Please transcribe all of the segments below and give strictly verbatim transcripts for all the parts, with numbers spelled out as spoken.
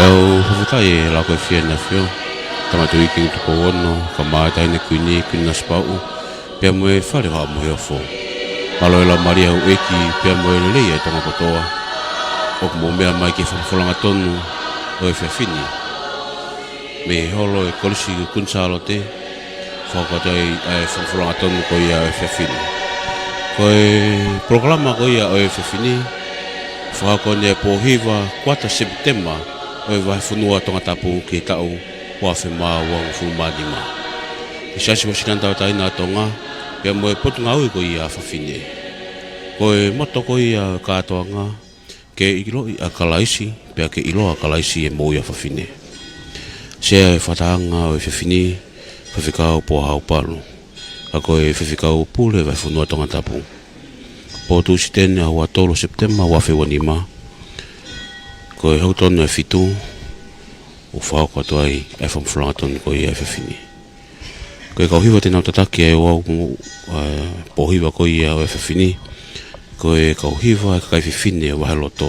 ʻOku ou fakafetaʻi e lau ko e fiefia ʻa e ʻAfio, Tama Tuʻi Kingi Tupou Ono, kae ʻumaʻā e Taʻahine Kuini, Kuini Nanasipauʻu, pea mo e Fale ʻo Haʻa Moheofo. Mālō e Laumālie ʻo e ʻEiki, pea mo e lelei ʻa e Tonga kotoa, ʻoku mou meʻa mai ki he fakafofonga tonu ʻo e efiafi ni mei he holo ʻo e Kolisi Kuini Sālote, fakahoko atu ai ʻa e fakafofonga tonu ko ia ʻo e efiafi ni. Ko e polokalama ko ia ʻo e efiafi ni, fakahoko ʻi he pō hiva, kuata Sepitema, ʻo e Vahefonua Tongatapu ki he taʻu ua afe mā uofulu mā nima. ʻI he Siasi Uēsilani Tauʻatāina ʻa Tonga, pea mo e Potungāue ko ia ʻa Fafine. Ko e moto ko ia ʻo e kātoanga, ke ʻiloʻi ʻa Kalaisi, pea ke ʻiloa ʻa Kalaisi ʻi he moʻui ʻa fafine. Sea e fakatahaʻanga ʻo e efiafi ni, Faifekau Pohau Palu, ka ko e Faifekau Pule Vahefonua Tongatapu. Pō Tūsite ni, ʻaho ua tolu Sepitema ua afe ua nima, ko e hoko tonu e fitu, ʻo fakahoko atu ai e fakafofonga tonu ko ia ʻo e efiafi ni. Ko e kau hiva te nau tataki ai ʻo aʻu ki he, ē, pō hiva ko ia ʻo e efiafi ni, ko e kau hiva ʻa e kakai fefine ʻo Vaheloto,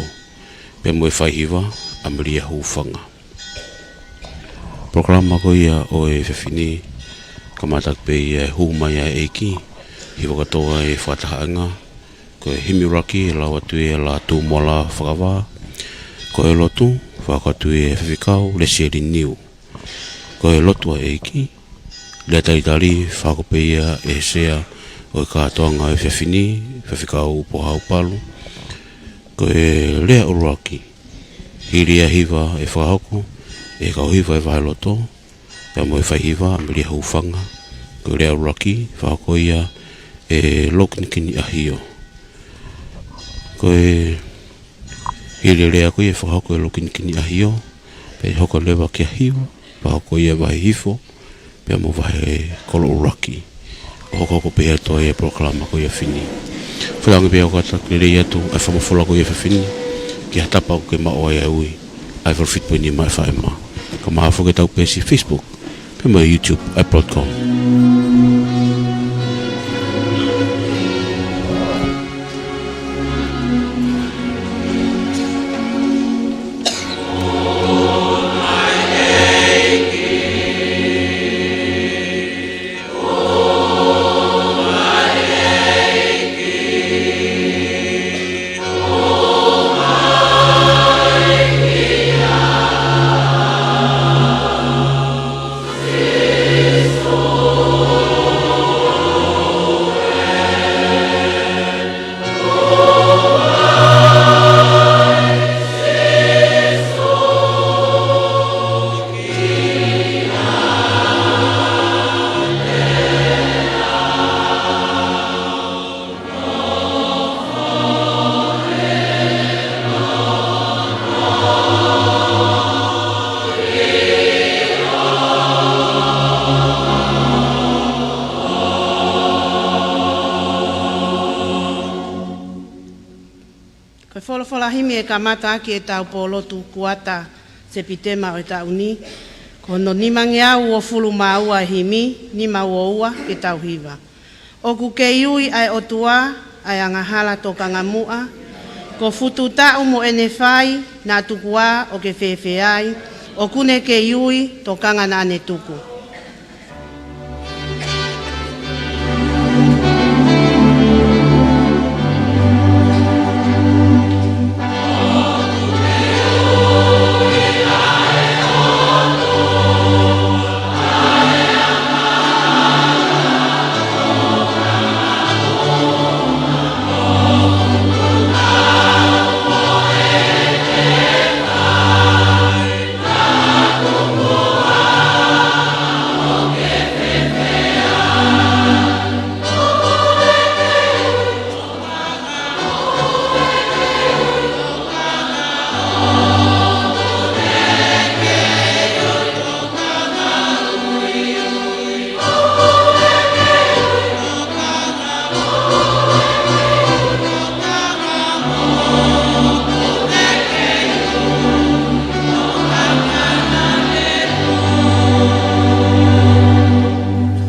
pea mo e faihiva, ʻAmelia Hufanga. Polokalama ko ia ʻo e efiafi ni, kamata ʻaki pē ia ʻe he hū mai ʻa e ʻEiki, hiva kātoa e fakatahaʻanga, ko e himi ʻuluaki ʻe lau atu ʻe Lātūmoala Fakavā, ko e lotu, fakahoko atu ʻe he Faifekau Lesieli Niu. Ko e lotu ʻa e ʻEiki, lea talitali, fakahoko pē ia ʻe he Sea ʻo e kātoanga ʻo e efiafi ni, Faifekau Pohau Palu. Ko e lea ʻuluaki, hili ia e hiva ʻe fakahoko ʻe he kau hiva ʻo Vaheloto, pea mo e faihiva, ʻAmelia Hufanga. Ko e lea ʻuluaki, fakahoko ia ʻe Lokinikini ʻAhio. Ko e hili e lea ko ia ʻe fakahoko ʻe Lokinikini ʻAhio, pea hoko leva kia Hio, fakahoko ia e vahe hifo, pea mo e vahe kolo ʻuluaki. ʻO hokohoko pē ʻa e toe e polokalama ko ia ʻo e efiafi ni. Fakatauange pē ʻoku kātaki lelei atu ʻa e fakamafola ko ia ʻo e efiafi ni, ki ha tapa ʻoku ke maʻu ai ʻa e ui, ʻa e valu fitu poini nima F M. Kae ʻumaʻā foki ʻetau peesi Facebook, pea mo e YouTube ʻa e Broadcom. Ko e folofola himi ʻe kamata ʻaki ʻetau pō lotu kuata Sepitema ʻo e taʻu ni, ko hono nimangeau uofulu mā ua e himi, nima ua ua ke tau hiva. ʻOku kei ui ʻa e ʻOtua, ʻa e angahala tokanga muʻa, ko Fututaʻu mo ʻene fai, naʻa tuku ā ʻo ke fēfē ai, ʻoku ne kei ui, tokanga naʻa ne tuku.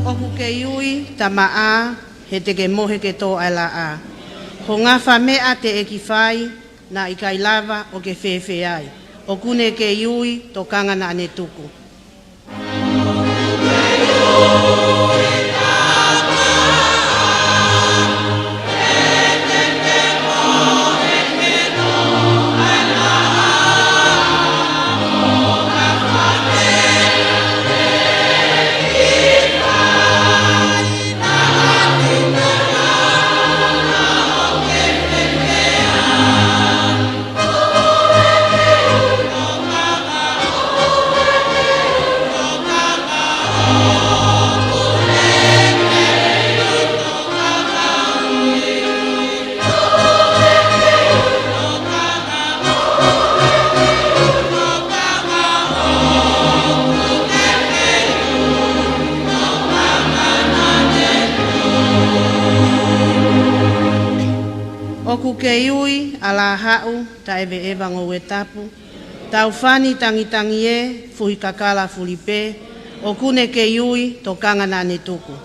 ʻOku kei ui, tamaʻa, he te ke mohe ke tō ʻa e laʻā. Ho ngafa meʻa teʻeki fai, naʻe ʻikai lava ʻo ke fēfē ai. ʻOku ne kei ui, tokanga naʻa ne tuku. ʻOku kei ui ʻa Lahaʻu Taʻeveʻeva Ngouetapu, Taufani Tangitangie Fuhikakala Fulipe, ʻoku ne kei ui, tokanga naʻa ne tuku.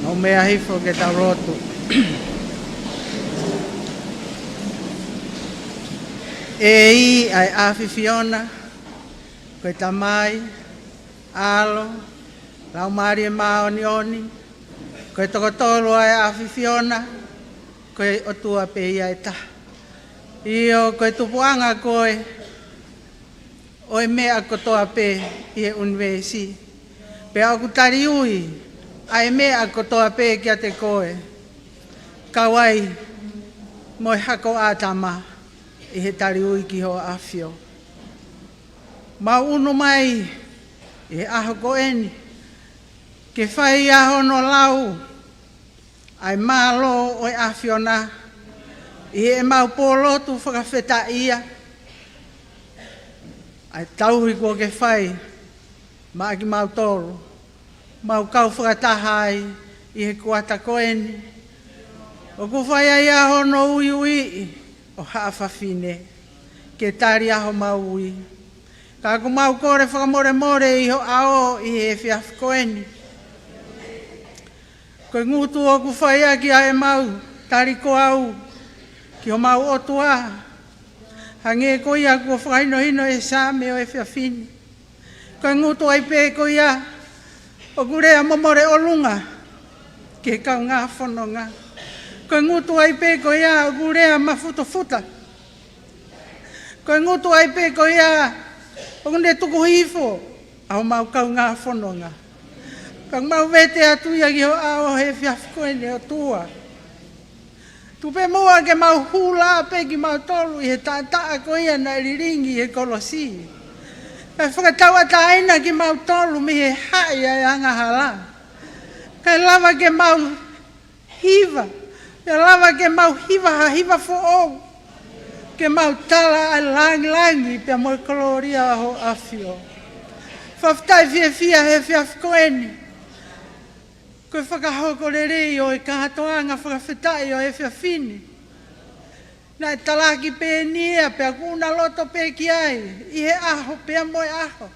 Mou meʻa hifo ke tau lotu. ʻEiki ʻa e ʻAfiona, ko e Tamai, ʻAlo, Laumālie Māʻoniʻoni, ko e toko tolu ʻa e ʻAfiona, ko e ʻOtua pē ia ʻe taha. ʻIo, ko e tupuʻanga koe ʻo e meʻa kotoa pē ʻi he ʻunivēsi. Pea ʻoku tali ui ʻa e meʻa kotoa pē kiate koe, kau ai mo e hako ʻo ʻĀtama ʻi he tali ui ki hoʻo ʻAfio. Mau ʻunu mai ʻi he ʻaho ko eni ke fai ʻa hono lau ʻa e mālō ʻo e ʻAfiona ʻi heʻemau pōlotu fakafetaʻia, ʻa e tauhi kuo ke fai maʻa kimautolu, mau kau fakataha ai ʻi he kuata ko eni. ʻOku fai ai ʻa hono uiuiʻi ʻo haʻa fafine ke tali ʻa homau ui. Ka ʻoku mau kole fakamolemole ʻi ho ʻao ʻi he efiafi ko eni. Ko e ngutu ʻoku fai ʻaki ʻa ʻemau tali ko au ki homau ʻOtua, hangē ko ia kuo fakahinohino ʻe he Saame ʻo e efiafi ni. Ko e ngutu ai pē ko ia ʻoku lea momole ʻolunga ki he kaungā fononga. Ko e ngutu ai pē ko ia ʻoku lea mafutofuta. Ko e ngutu ai pē ko ia ʻoku ne tuku hifo ʻa homau kaungā fononga. Ka mau vete atu ia ki ho ʻao he efiafi ko eni, ʻOtua. Tuku pē muʻa ke mau hū lā pē kimautolu ʻi he taʻataʻa ko ia naʻe lilingi he kolosi. Kae fakatauʻatāina kimautolu mei he haʻi ʻa e angahala. Kae lava ke mau hiva, pea lava ke mau hiva ha hiva foʻou, ke mau tala ʻa e langilangi pea mo e kolōlia ʻo ho ʻAfio. Fakafetaʻi fiefia he efiafi ko eni. Ko e fakahoko lelei ʻo e kātoanga fakafetaʻi ʻo e efiafi ni. Naʻe talaki pē eni ia pea ʻoku na loto pē ki ai ʻi he ʻaho pea mo e ʻaho.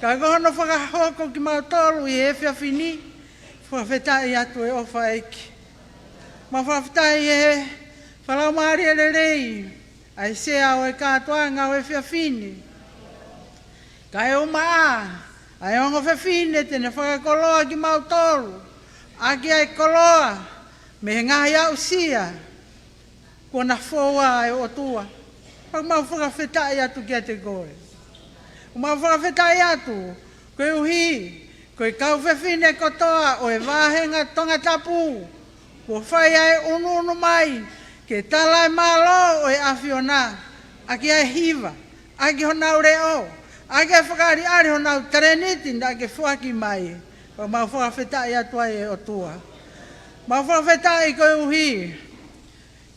Ka ko hono fakahoko kimautolu ʻi he efiafi ni, fakafetaʻi atu e ʻofa ʻEiki. Mau fakafetaʻi he fakalaumālie lelei ʻa e sea ʻo e kātoanga ʻo e efiafi ni. Kae ʻumaʻā ʻa e ongo fefine te ne fakakoloa kimautolu ʻaki ʻa e koloa mei he ngaahi aʻusia kuo na foua ʻe he ʻOtua. Pea mau fakafetaʻi atu kiate koe. Mau fakafetaʻi atu, koeʻuhi, ko e kau fefine kotoa ʻo e vāhenga Tongatapu, kuo fai ʻa e ʻunuʻunu mai, ke tala e mālō ʻo e ʻAfiona, ʻaki ʻa e hiva, ʻaki honau leʻo, ʻaki ʻa e fakaʻaliʻali honau talēniti naʻa ke foaki mai. Pea mau fakafetaʻi atu ai ʻe ʻOtua. Mau fakafetaʻi koeʻuhi,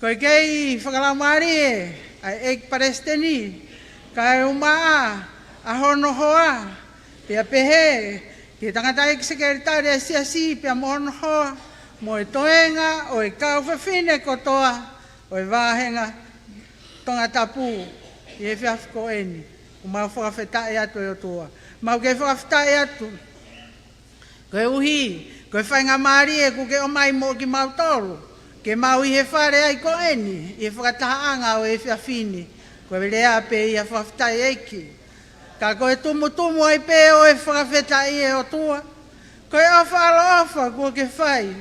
ko e kei fakalaumālie ʻa e ʻEiki Palesiteni, kae ʻumaʻā ʻa hono hoa, pea pehē ki he tangataʻeiki sekelitali ʻa e Siasi pea mo hono hoa, mo e toenga ʻo e kau fefine kotoa ʻo e vāhenga Tongatapu ʻi he efiafi ko eni. Mau fakafetaʻi atu ʻe ʻOtua. Mau kei fakafetaʻi atu koeʻuhi, ko e faingamālie kuo ke ʻomai mo kimautolu, ke mau ʻi he fale ai ko eni, ʻi he fakatahaʻanga ʻo e efiafi ni, ko e lea pē ia fakafetaʻi ʻEiki. Ka ko e tumutumu ai pē ʻo e fakafetaʻi ʻe ʻOtua, ko e ʻofa ʻaloʻofa kuo ke fai,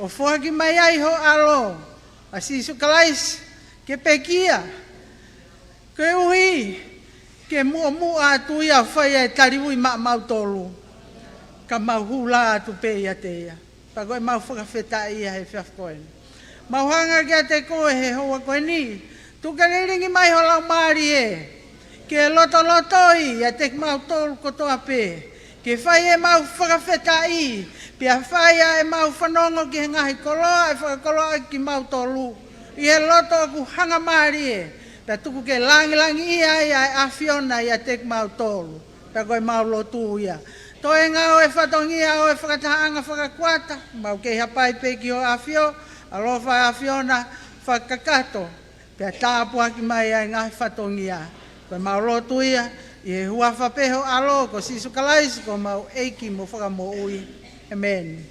ʻo foaki mai ai ho ʻAlo, ʻa Sīsū Kalaisi, ke pekia, koeʻuhi, ke muʻomuʻa atu ia ʻo fai ʻa e taliui maʻamautolu. Ka mau hū lā atu pē ʻiate ia. Pea ko e mau fakafetaʻi ia he efiafi ko eni. Mau hanga kiate koe he houa ko eni. Tuku ke lilingi mai ho Laumālie. Ke lotolotoi ʻiate kimautolu kotoa pē. Ke fai ʻemau fakafetaʻi, pea fai ʻa ʻemau fanongo ki he ngaahi koloa ʻe fakakoloaʻi kimautolu ʻi he loto ʻoku hangamālie, pea tuku ke langilangiʻia ai ʻa e ʻAfiona ʻiate kimautolu. Pea ko ʻemau lotu ia. Toenga ʻo e fatongia ʻo e fakatahaʻanga fakakuata, mau kei hapai pē ki ho ʻAfio, ʻaloʻofa ʻa e ʻAfiona, fakakakato, pea tāpuaki mai ai ngaahi fatongia. Ko ʻemau lotu ia, ʻi he huafa pē ho ʻAlo, ko Sīsū Kalaisi, ko homau ʻEiki mo Fakamoʻui. ʻĒmeni.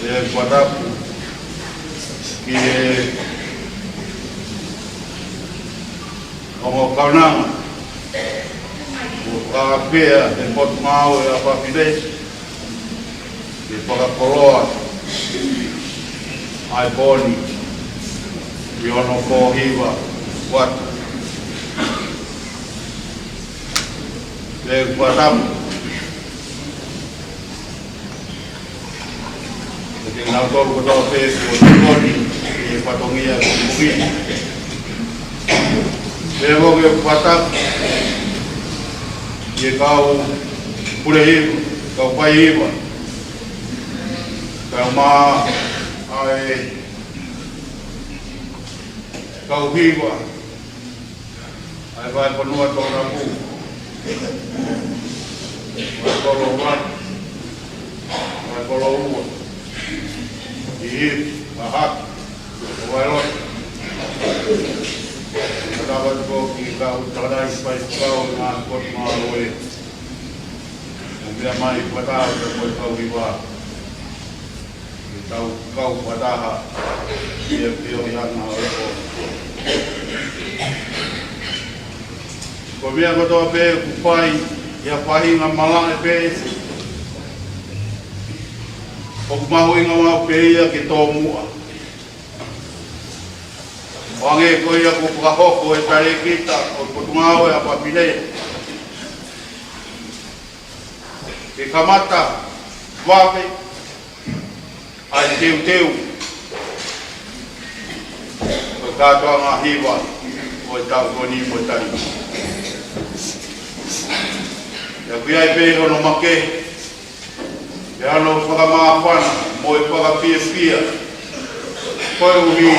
Pea ʻoku fakatapu ki he ongo kaunanga ʻoku fakapea he Potungāue ʻa Fafine ke fakakoloa ʻa e pō ni ʻi hono pō hiva ʻo e kuata. Pea ʻoku fakatapu kiate kinautolu kotoa pē kuo tokoni ʻi he fatongia ʻo e pongipongi ni. Pea ʻoku fakatapu ki he kau pule hiva, kau fai hiva, kae ʻumaʻā e kau hiva ʻa e Vahefonua Tongatapu, Vahefonua, Vahefonua, ʻi he ʻaho ni, ʻo Vailoto. Fakatapu atu foki ki he kau tangataʻeiki faifekau ʻo e ngaahi Potungāue, ʻo meʻa mai fakataha mo e kau hiva. Ke tau kau fakataha ʻi he pio i ana o ko. Ko e meʻa kotoa pē ʻoku fai ʻi ha faʻahinga malaʻe pē, ʻoku mahuʻinga maʻu pē ia ke tōmuʻa. ʻO hangē ko ia kuo fakahoko ʻe he talēkita ʻo e Potungāue ʻa Fafine, ke kamata vave ʻa e teuteu ʻo e kātoanga hiva ʻo e taʻu ko eni mo e taʻu ni. Pea ʻoku ʻi ai pē hono makehe, pea hono fakamāfana mo e fakafiefia, koeʻuhi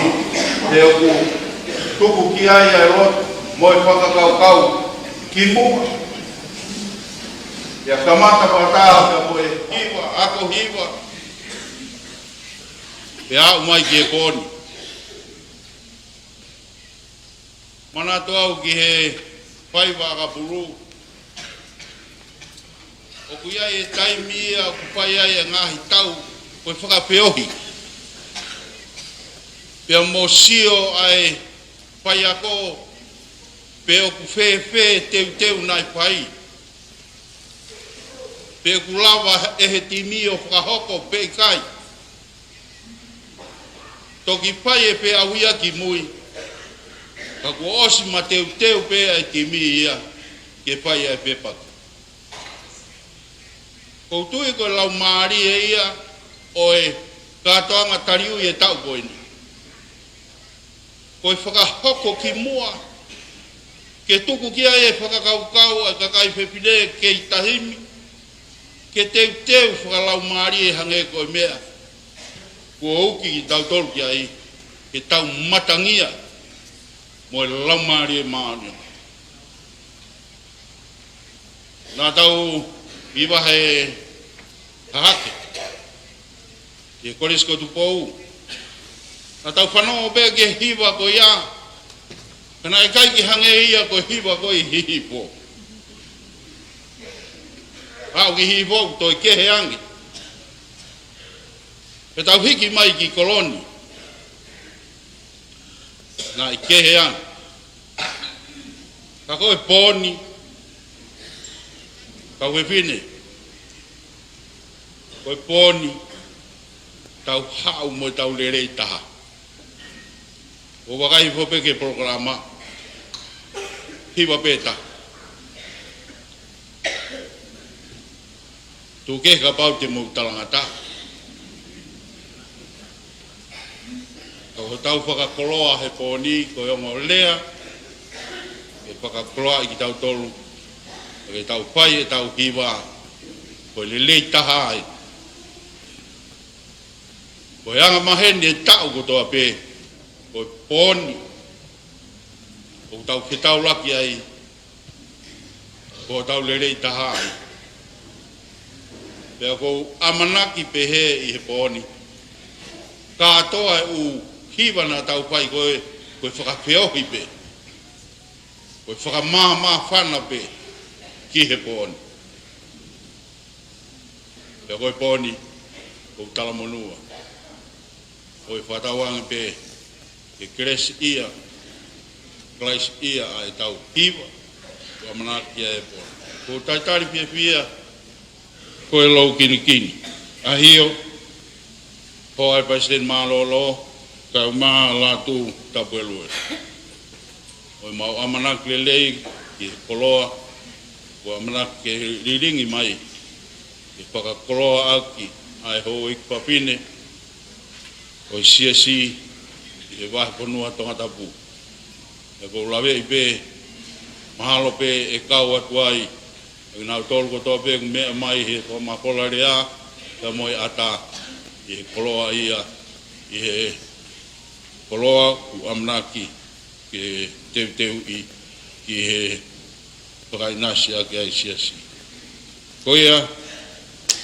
he ʻoku tuku ki ai ʻa e loto mo e fakakaukau ki muʻa. Pea kamata fakataha pea mo e hiva, ako hiva, pea aʻu mai ki he pō ni. Manatu au ki he faiva ʻakapulu, ʻoku ʻi ai e taimi ia ʻoku fai ai e ngaahi tau ko e fakafeohi, pea mo sio ʻa e faiako pe ʻoku fēfē e teuteu naʻe fai, pe ʻoku lava ʻe he timi ʻo fakahoko pe ʻikai. Toki fai e feʻauhi ia ki mui, ka kuo ʻosi mateuteu pē ʻa e timi ia ke fai ʻa e fepaki. ʻOku ou tui ko e laumālie ia ʻo e kātoanga taliui e taʻu ko eni, ko e fakahoko ki muʻa, ke tuku ki ai e fakakaukau ʻa e kakai fefine kei tahi ni, ke teuteu fakalaumālie hangē ko e meʻa kuo uki kitautolu ki ai, ke tau matangia mo e Laumālie Māʻoniʻoni. Naʻa tau hiva he hahake ki he Kolisi ko Tupou. Naʻa tau fanongo pē ki he hiva ko ia, ka naʻe ʻikai ke hangē ia ko e hiva ko ē ʻi Hihifo. Aʻu ki Hihifo, toe kehe ange. Pea tau hiki mai ki Koloni, naʻe kehe ange. Ka ko e pō ni, kau fefine, ko e pō ni, tau haʻu mo tau lelei taha. ʻO vakai hifo pē ki he polokalama, hiva pē taha. Tuku kehe kapau te mou talangataʻa. Ko hotau fakakoloa he pō ni, ko e ongo lea ke fakakoloaʻi kitautolu, ke tau fai ʻetau hiva ko e lelei taha ai. Ko e anga maheni e taʻu kotoa pē, ko e pō ni ʻoku tau fetaulaki ai, ko hotau lelei taha ai. Pea ʻoku ou ʻamanaki pehē ʻi he pō ni, kātoa e ʻū hiva naʻa tau fai ko ē, ko e fakafeohi pē, ko e fakamāmāfana pē ki he pō ni. Pea ko e pō ni, ʻoku ou talamonū ʻo e fakatauange pē ke kelesiʻia, Kalaisiʻia ʻa ʻetau hiva, ʻo ʻamanaki ʻa e pō. Ko e talitali fiefia, ko e lou kinikini. ʻAhio, Hoa e Palesiteni Mālōlō, kae ʻumaʻā Lātū Tapueluelu. ʻOku mau ʻamanaki lelei ki he koloa, ʻoku ʻamanaki ke lilingi mai, ke fakakoloaʻaki ʻa e houʻeiki fafine ʻo e siasi ʻi he vahefonua Tongatapu. ʻOku ou laveʻi pē, mahalo pē ʻe kau atu ai, ʻa kinautolu kotoa pē ʻoku meʻa mai he fakamafola lea, kae mo e ʻata, ʻi he koloa ia, ʻi he koloa ʻoku ʻamanaki ke teuteuʻi ki he fakaʻinasi ʻaki ʻa e siasi. Ko ia,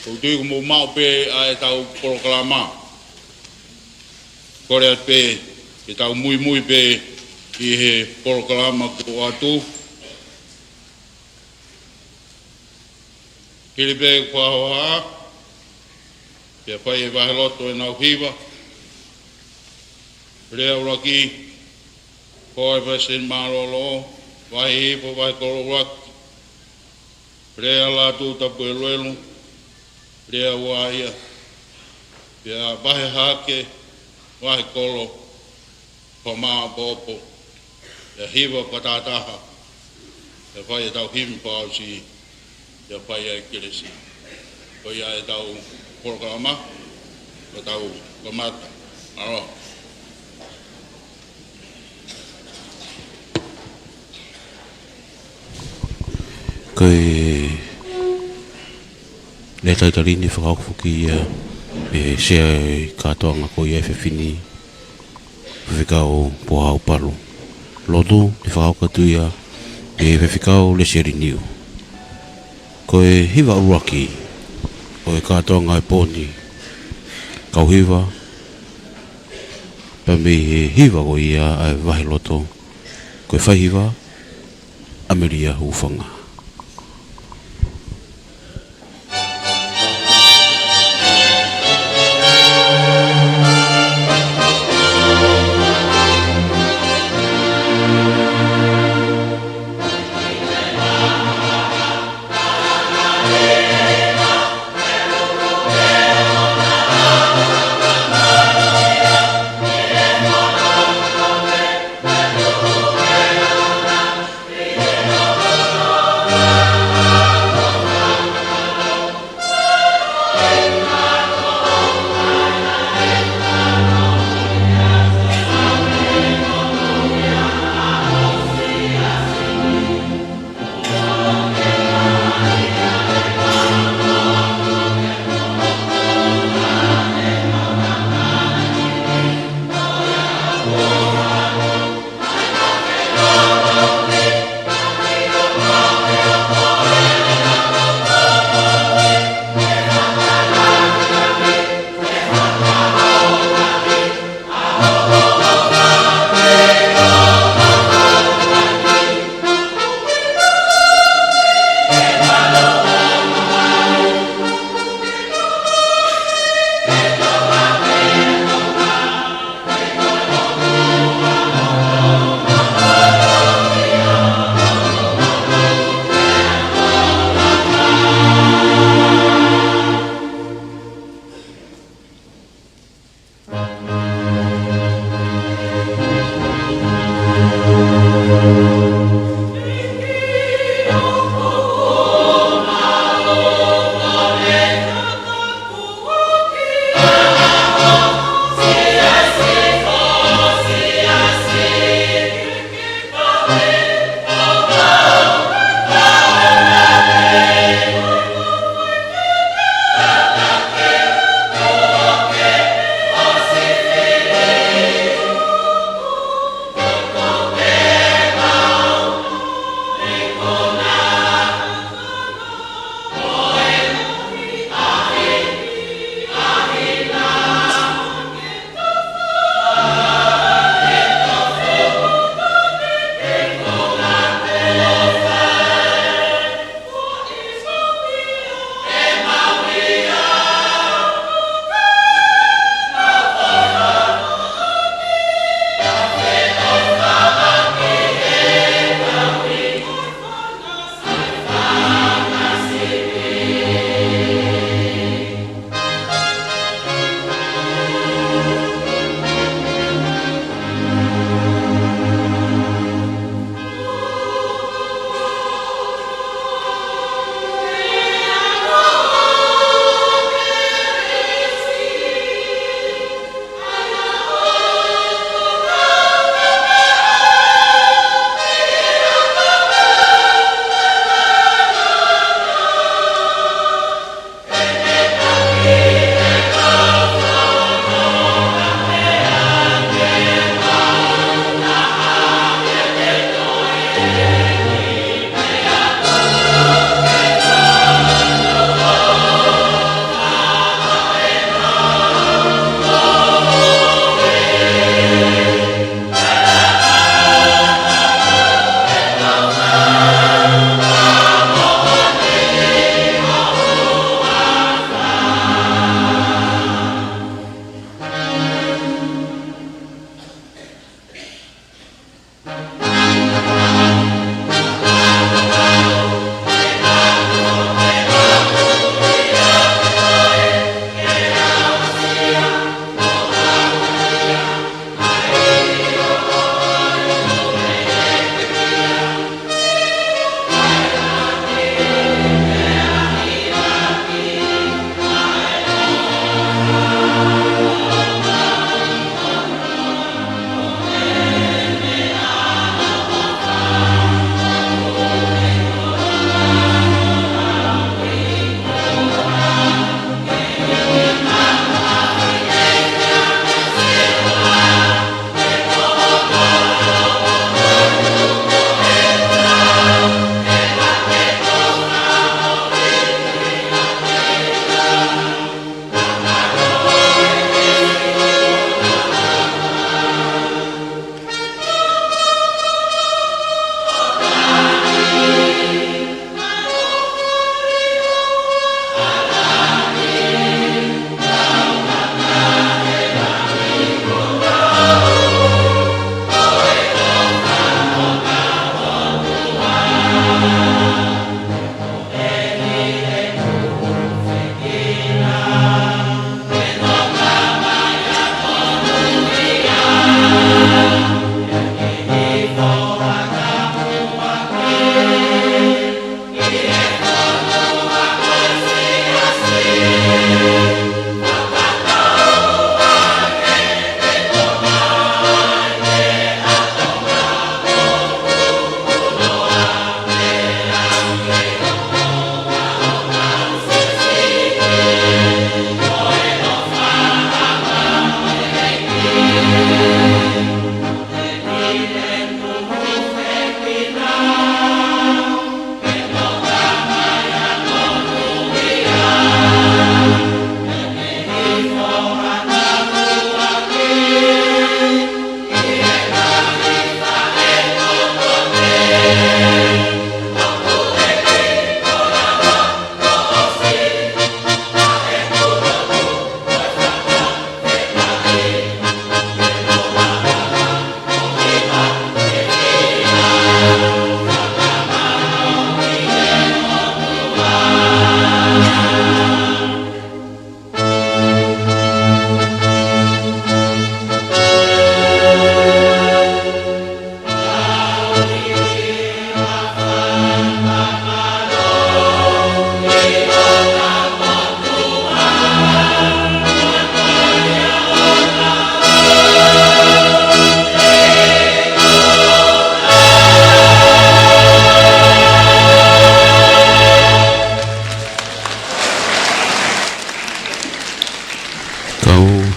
ʻoku ou tui ʻoku mou maʻu pē ʻa ʻetau polokalama. Kole atu pē, ke tau muimui pē ʻi he polokalama kuo ʻoatu. Hili pē ko e hohaʻa, pea fai e vaheloto ʻenau hiva. Lea ʻuluaki, Hoa e Palesiteni Mālōlō, vahe hifo, vahekolo ʻuluaki. Lea Lātū Tapueluelu, lea ua ia. Pea vahe hake, vahekolo, fakamāʻopoʻopo, pea hiva fakatahataha, pea fai ʻetau himi fakaʻosi, pea fai ai e kelesi. Ko ia ʻetau polokalama, ko ʻetau kamata. Mālō. Ko e lea talitali ni fakaʻofoʻofa ia, ʻe sea e kātoanga ko ia ʻa e efiafi ni, Faifekau Pohau Palu. Lotu, ʻe fakaʻofoʻofa atu ia ʻe Faifekau Lesieli Niu. Ko e hiva ʻuluaki ʻo e kātoanga ʻo e pō ni, kau hiva, pea mei he hiva ko ia ʻa e vaheloto, ko e fai hiva, ʻAmelia Hufanga.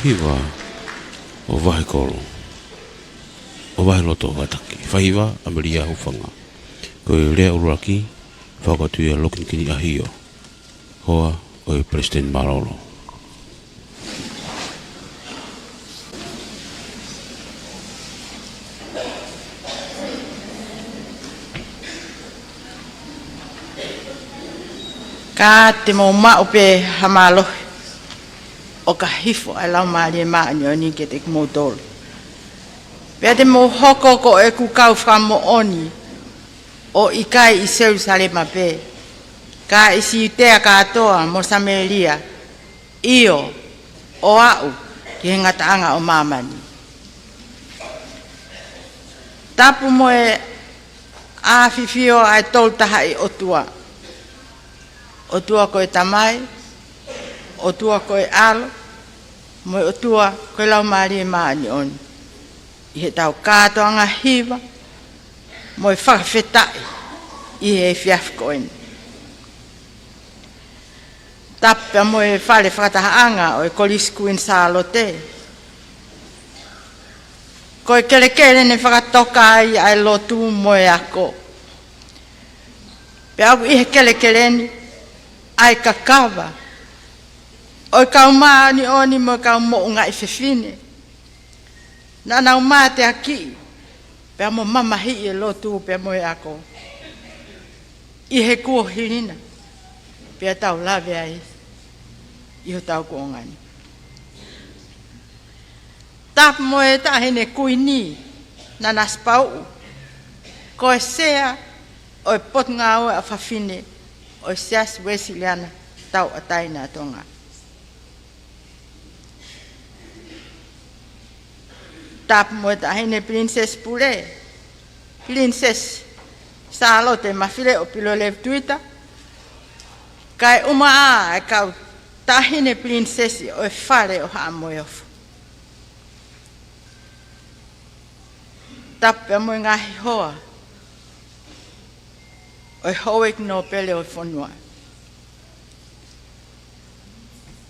Hiva ʻo Vahekolo, ʻo Vaheloto Vataki. Faiva, ʻAmelia Hufanga. Ko e lea ʻuluaki, fakakātoa ʻa Lokinikini ʻAhio, hoa ʻo e Palesiteni Mālōlō. Ka te mou maʻu pē ha mālohi ʻo ka hifo ʻa e Laumālie Māʻoniʻoni kiate kimoutolu. Pea te mou hoko ko ʻeku kau fakamoʻoni ʻo ʻikai ʻi Selusalema pē, ka ʻi Siutea kātoa mo Samēlia, ʻio, ʻo aʻu ki he ngataʻanga ʻo māmani. Tapu mo e ʻafifio ʻa e Tolu Tahaʻi ʻOtua. ʻOtua ko e Tamai, ʻOtua ko e ʻAlo, mo e ʻOtua ko e Laumālie Māʻoniʻoni. ʻI heʻetau kātoanga hiva mo e fakafetaʻi ʻi he efiafi ko eni. Tapu pea mo e fale fakatahaʻanga ʻo e Kolisi Kuini Sālote. Ko e kelekele ne fakatoka ai ʻa e lotu mo e ako. Pea ʻoku ʻi he kelekele ni ʻa e kakava ʻo e kau māʻoniʻoni mo e kau moʻungaʻi fefine naʻa nau mateakiʻi pea mo mamahiʻi e lotu pea mo e ako ʻi he kuohili na, pea tau lave ai ʻi hotau kuonga ni. Tapu mo e Taʻahine Kuini Nanasipauʻu, ko e Sea ʻo e Potungāue ʻa Fafine ʻo e Siasi Uēsiliana Tauʻatāina ʻa Tonga. Tapu mo e Taʻahine Pilinisesi Pule, Pilinisesi Sālote Mafileʻo Pilolevu Tuita, kae ʻumaʻā ʻa e kau Taʻahine Pilinisesi ʻo e Fale ʻo Haʻa Moheofo. Tapu pea mo e ngaahi hoa ʻo e Houʻeiki Nōpele ʻo e fonua.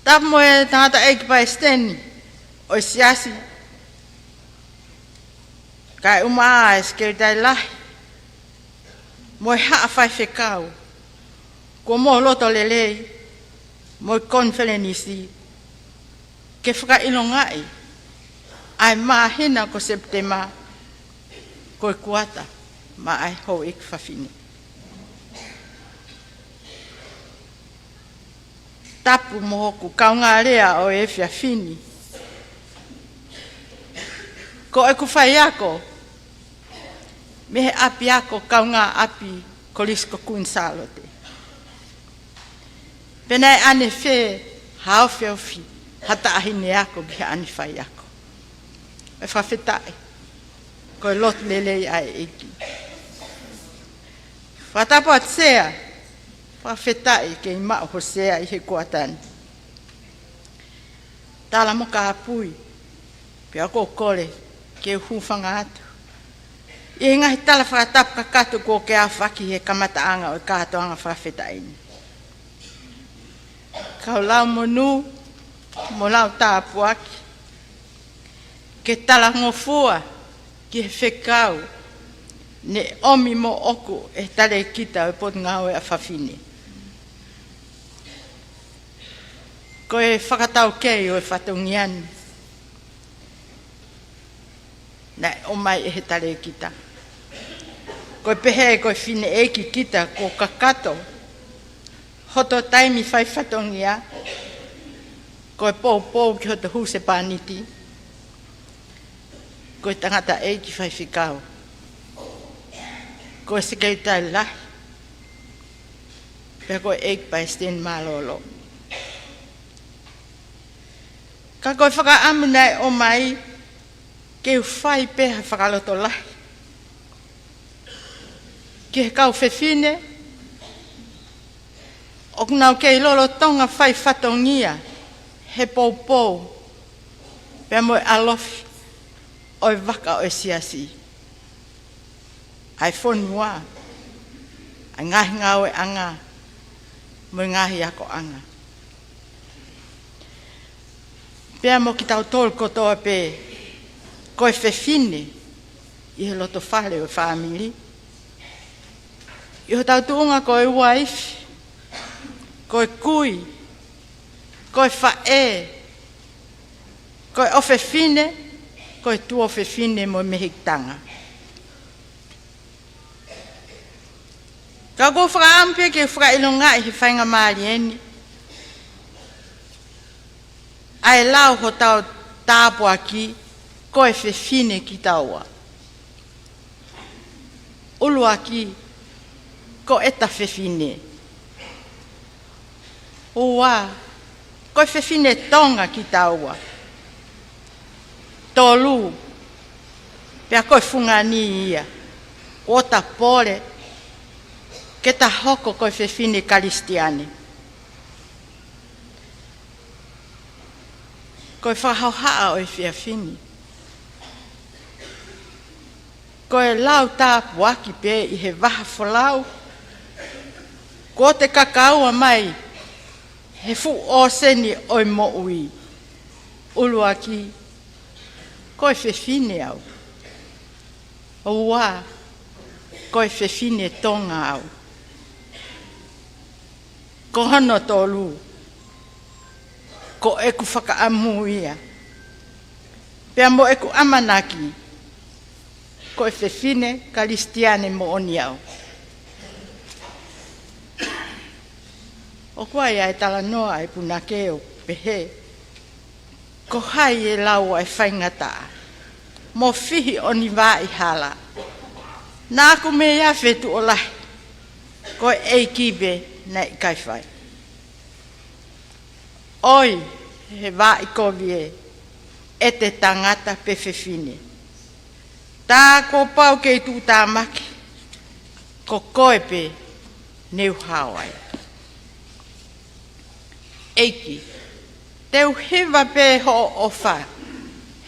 Tapu mo e Tangataʻeiki Palesiteni ʻo e Siasi, kae ʻumaʻā e Sekelitali Lahi mo e Haʻa Faifekau, kuo mou loto lelei mo e konifelenisi ke fakaʻilongaʻi ʻa e māhina ko Sepitema ko e kuata maʻa e houʻeiki fafine. Tapu mo hoku kaungālea ʻo e efiafi ni, ko ʻeku faiako mei he ʻapiako kaungāʻapi Kolisi ko Kuini Sālote. Pea naʻe ʻanefē ha ofiofi ha taʻahine ako ki haʻane faiako. ʻE fakafetaʻi, ko e lotu lelei ʻa e ʻEiki. Fakatapu atu Sea, fakafetaʻi ke maʻu ho Sea ʻi he kuata ni. Tala mo kāpui, pea ʻoku ou kole ke u hūfanga atu ʻi he ngaahi tala fakatapu kakato kuo ke aofaki he kamataʻanga ʻo e kātoanga fakafetaʻi ni. Kau lau monū mo lau tāpuaki ke talangofua ki he fekau ne ʻomi moʻoku ʻe he Talēkita ʻo e Potungāue ʻa Fafine. Ko e fakataukei ʻo e fatongia ni naʻe ʻomai ʻe he Talēkita. Ko e pehē ko e fineʻeiki kita kuo kakato hoto taimi fai fatongia, ko e poupou ki hoto husepāniti, ko e tangataʻeiki faifekau, ko e Sekelitali Lahi, pea ko e ʻEiki Palesiteni Mālōlō. Ka ko e fakaʻamu naʻe ʻomai ke u fai pē ha fakalotolahi ki he kau fefine ʻoku nau kei lolotonga fai fatongia he poupou pea mo e ʻalofi ʻo e vaka ʻo e Siasi, ʻa e fonua, ʻa e ngaahi ngāueʻanga mo e ngaahi akoʻanga. Pea mo kitautolu kotoa pē, ko e fefine ʻi he loto fale ʻo e fāmili. ʻI hotau tuʻunga ko e uaifi, ko e kui, ko e faʻē, ko e ʻofefine, ko e tuofefine mo e mehikitanga. Ka ʻoku ou fakaʻamu pē ke fakaʻilongaʻi he faingamālie ni ʻa e lau hotau tāpuaki, ko e fefine kitaua. ʻUluaki, ko ʻeta fefine. Ua, ko e fefine Tonga kitaua. Tolu, pea ko e fungani ia, ʻoku ta pole ke ta hoko ko e fefine Kalisitiane. Ko e fakahohaʻa ʻo e efiafi ni, ko e lau tāpuaki pē ʻi he vahafolau kuo te kakaua mai he fuʻu ʻōseni ʻo e moʻui. ʻUluaki, ko e fefine au. Ua, ko e fefine Tonga au. Ko hono tolu, ko ʻeku fakaʻamu ia, pea mo ʻeku ʻamanaki, ko e fefine Kalisitiane moʻoni au. ʻOku ʻi ai ʻa e talanoa ʻa e punake ʻo pehē, ko hai ʻe lau ʻa e faingataʻa mo fihi ʻo ni vaaʻi hala? Naʻa ku mei afe tuʻo lahi, ko e ʻEiki pē naʻe ʻikai fai. ʻOi, he vaaʻi kovi ē, ʻete tangata pe fefine. Tā kuo pau ke u tuʻutāmaki, ko koe pē ne u hao ai. ʻEiki, te u hiva pē hoʻo ʻofa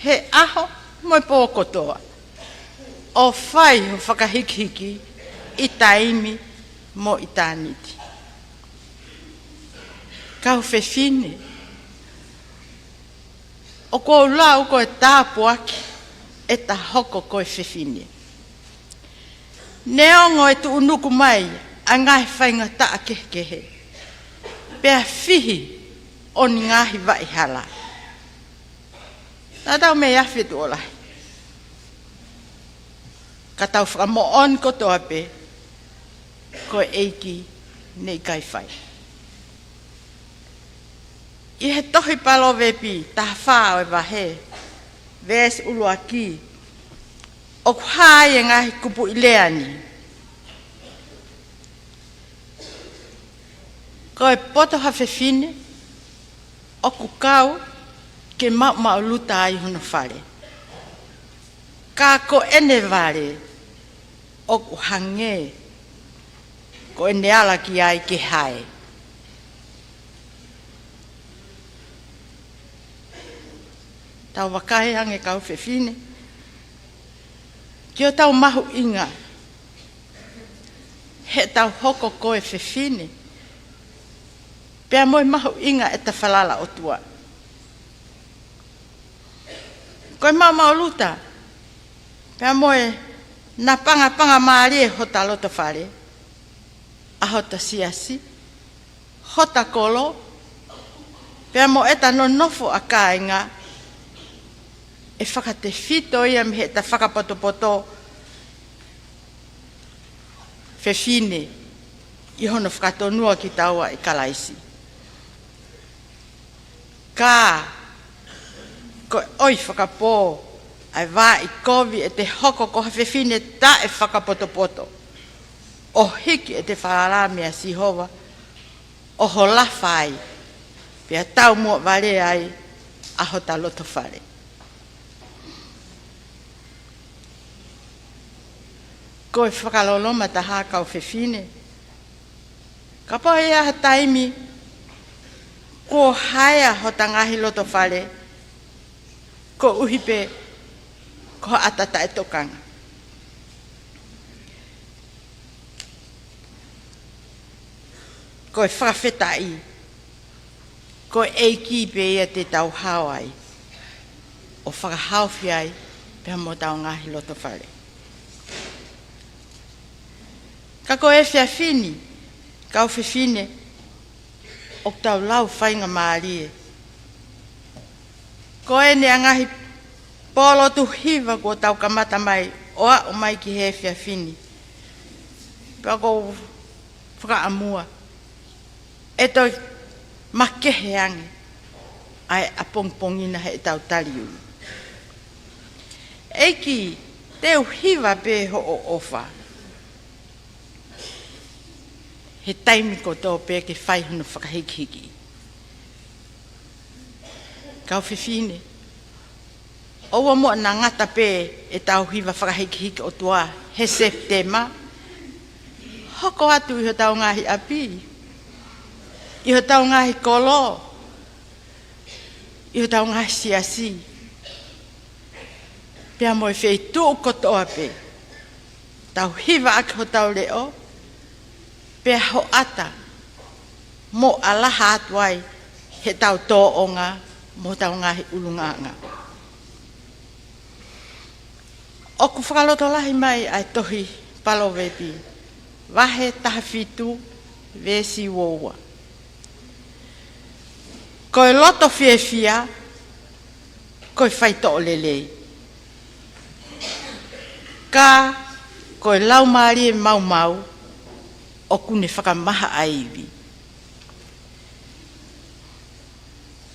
he ʻaho mo e pō kotoa, ʻo fai ho fakahikihiki ʻi taimi mo ʻitāniti. Kau fefine, ʻoku ou lau ko e tāpuaki ʻeta hoko ko e fefine. Neongo ʻe tuʻunuku mai ʻa e ngaahi faingataʻa kehekehe, pea fihi ʻo ni ngaahi vaaʻi hala, naʻa tau mei afe tuʻo lahi, ka tau fakamoʻoni kotoa pē, ko e ʻEiki ne ʻikai fai. ʻI he tohi Palōvepi taha fā ʻo e vahe, veesi ʻuluaki, ʻoku hā ai e ngaahi kupuʻi lea ni. Ko e poto ha fefine ʻoku kau ke maʻumaʻuluta ai hono fale, ka ko ʻene vale ʻoku hangē ko ʻene ala ki ai ke hae. Tau vakai ange kau fefine ki hotau mahuʻinga heʻetau hoko ko e fefine, pea mo e mahuʻinga ʻeta falala ʻOtua. Ko e maʻumaʻuluta pea mo e napangapanga mālie hota loto fale, ʻa hota siasi, hota kolo, pea mo ʻeta nonofo ʻa kāinga, ʻe fakatefito ia mei heʻeta fakapotopoto fefine ʻi hono fakatonua kitaua ʻe Kalaisi. Ka ko e ʻoi fakapō ʻa e vaaʻi kovi ʻete hoko ko ha fefine taʻefakapotopoto, ʻo hiki ʻete falala meia Sihova ʻo holafa ai, pea taumuʻa vale ai ʻa hota loto fale. Ko e fakaloloma taha kau fefine, kapau ʻe ʻi ai ha taimi kuo haea hota ngaahi loto fale koeʻuhi pē ko ha ʻata taʻetokanga. Ko e fakafetaʻi, ko e ʻEiki pē ia te tau hao ai. ʻo fakahaofi ai pea mo hotau ngaahi loto fale. Ka ko e efiafi ni, kau fefine, ʻoku tau lau faingamālie. Ko eni ʻa e ngaahi pōlotu hiva kuo tau kamata mai ʻo aʻu mai ki he efiafi ni. Pea ʻoku ou fakaʻamua ʻe toe makehe ange ʻa e ʻapongipongi na heʻetau taliui. ʻEiki, te u hiva pē hoʻo ʻofa he taimi kotoa pē ke fai hono fakahikihiki. Kau fefine, ʻoua muʻa naʻa ngata pē ʻetau hiva fakahikihiki ʻOtua he Sepitema, hoko atu ʻi hotau ngaahi ʻapi, ʻi hotau ngaahi kolo, ʻi hotau ngaahi siasi, pea mo e feituʻu kotoa pē. Tau hiva ʻaki hotau leʻo, pea hoʻata mo ʻalaha atu ai heʻetau tōʻonga mo hotau ngaahi ʻulungaanga. ʻOku fakalotolahi mai ʻa e tohi Palōvepi, vahe taha fitu, veesi ua ua. Ko e loto fiefia, ko e faitoʻo lelei. Ka ko e laumālie maumau, ʻoku ne fakamaha ʻa e ivi.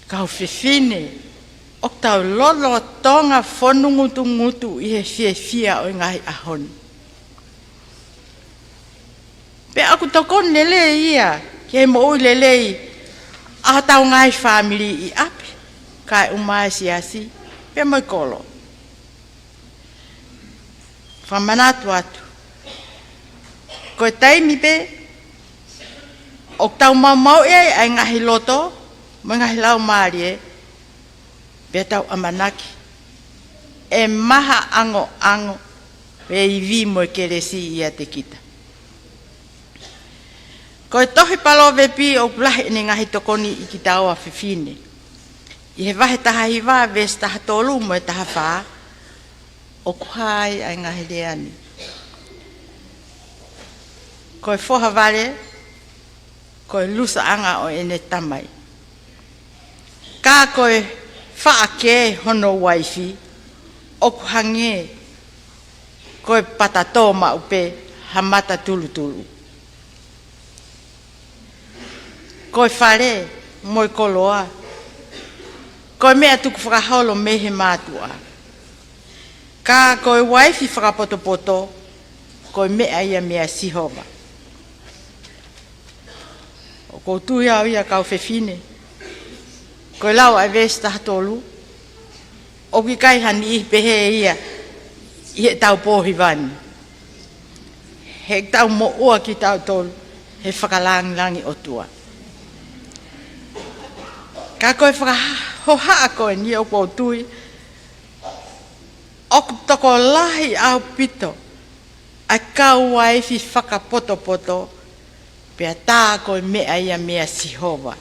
Kau fefine, ʻoku tau lolotonga fonongutungutu ʻi he fiefia ʻo e ngaahi ʻaho ni. Pea ʻoku tokoni lelei ia ki he moʻui lelei ʻa hotau ngaahi fāmili ʻi ʻapi, kae ʻumaʻā e siasi, pea mo e kolo. Fakamanatu atu, ko e taimi pē ʻoku tau maumauʻi ai ʻa e ngaahi loto mo e ngaahi laumālie, pea tau ʻamanaki ʻe maha angoango e ivi mo e kelesi ʻiate kita. Ko e tohi Palōvepi ʻoku lahi ʻene ngaahi tokoni ʻi kitaua fefine. ʻI he vahe taha hiva, veesi taha tolu mo e taha fā, ʻoku hā ai ʻa e ngaahi lea ni. Ko e foha vale, ko e lusaʻanga ʻo ʻene tamai. Ka ko e faʻa kē hono uaifi, ʻoku hangē ko e patatō maʻu pē ha mata tulutulu. Ko e fale mo e koloa, ko e meʻa tukufakaholo mei he mātuʻa. Ka ko e uaifi fakapotopoto, ko e meʻa ia meia Sihova. ʻOku ou tui au ia kau fefine, ko e lau ʻa e veesi taha tolu, ʻoku ʻikai ha niʻihi pehē ia ʻi heʻetau pō hiva ni. He ʻoku tau moʻua kitautolu he fakalāngilangi ʻOtua. Ka ko e fakahohaʻa ko eni ʻoku ou tui, ʻoku tokolahi ʻaupito ʻa e kau uaifi fakapotopoto, pea tā ko e meʻa ia meia Sihova.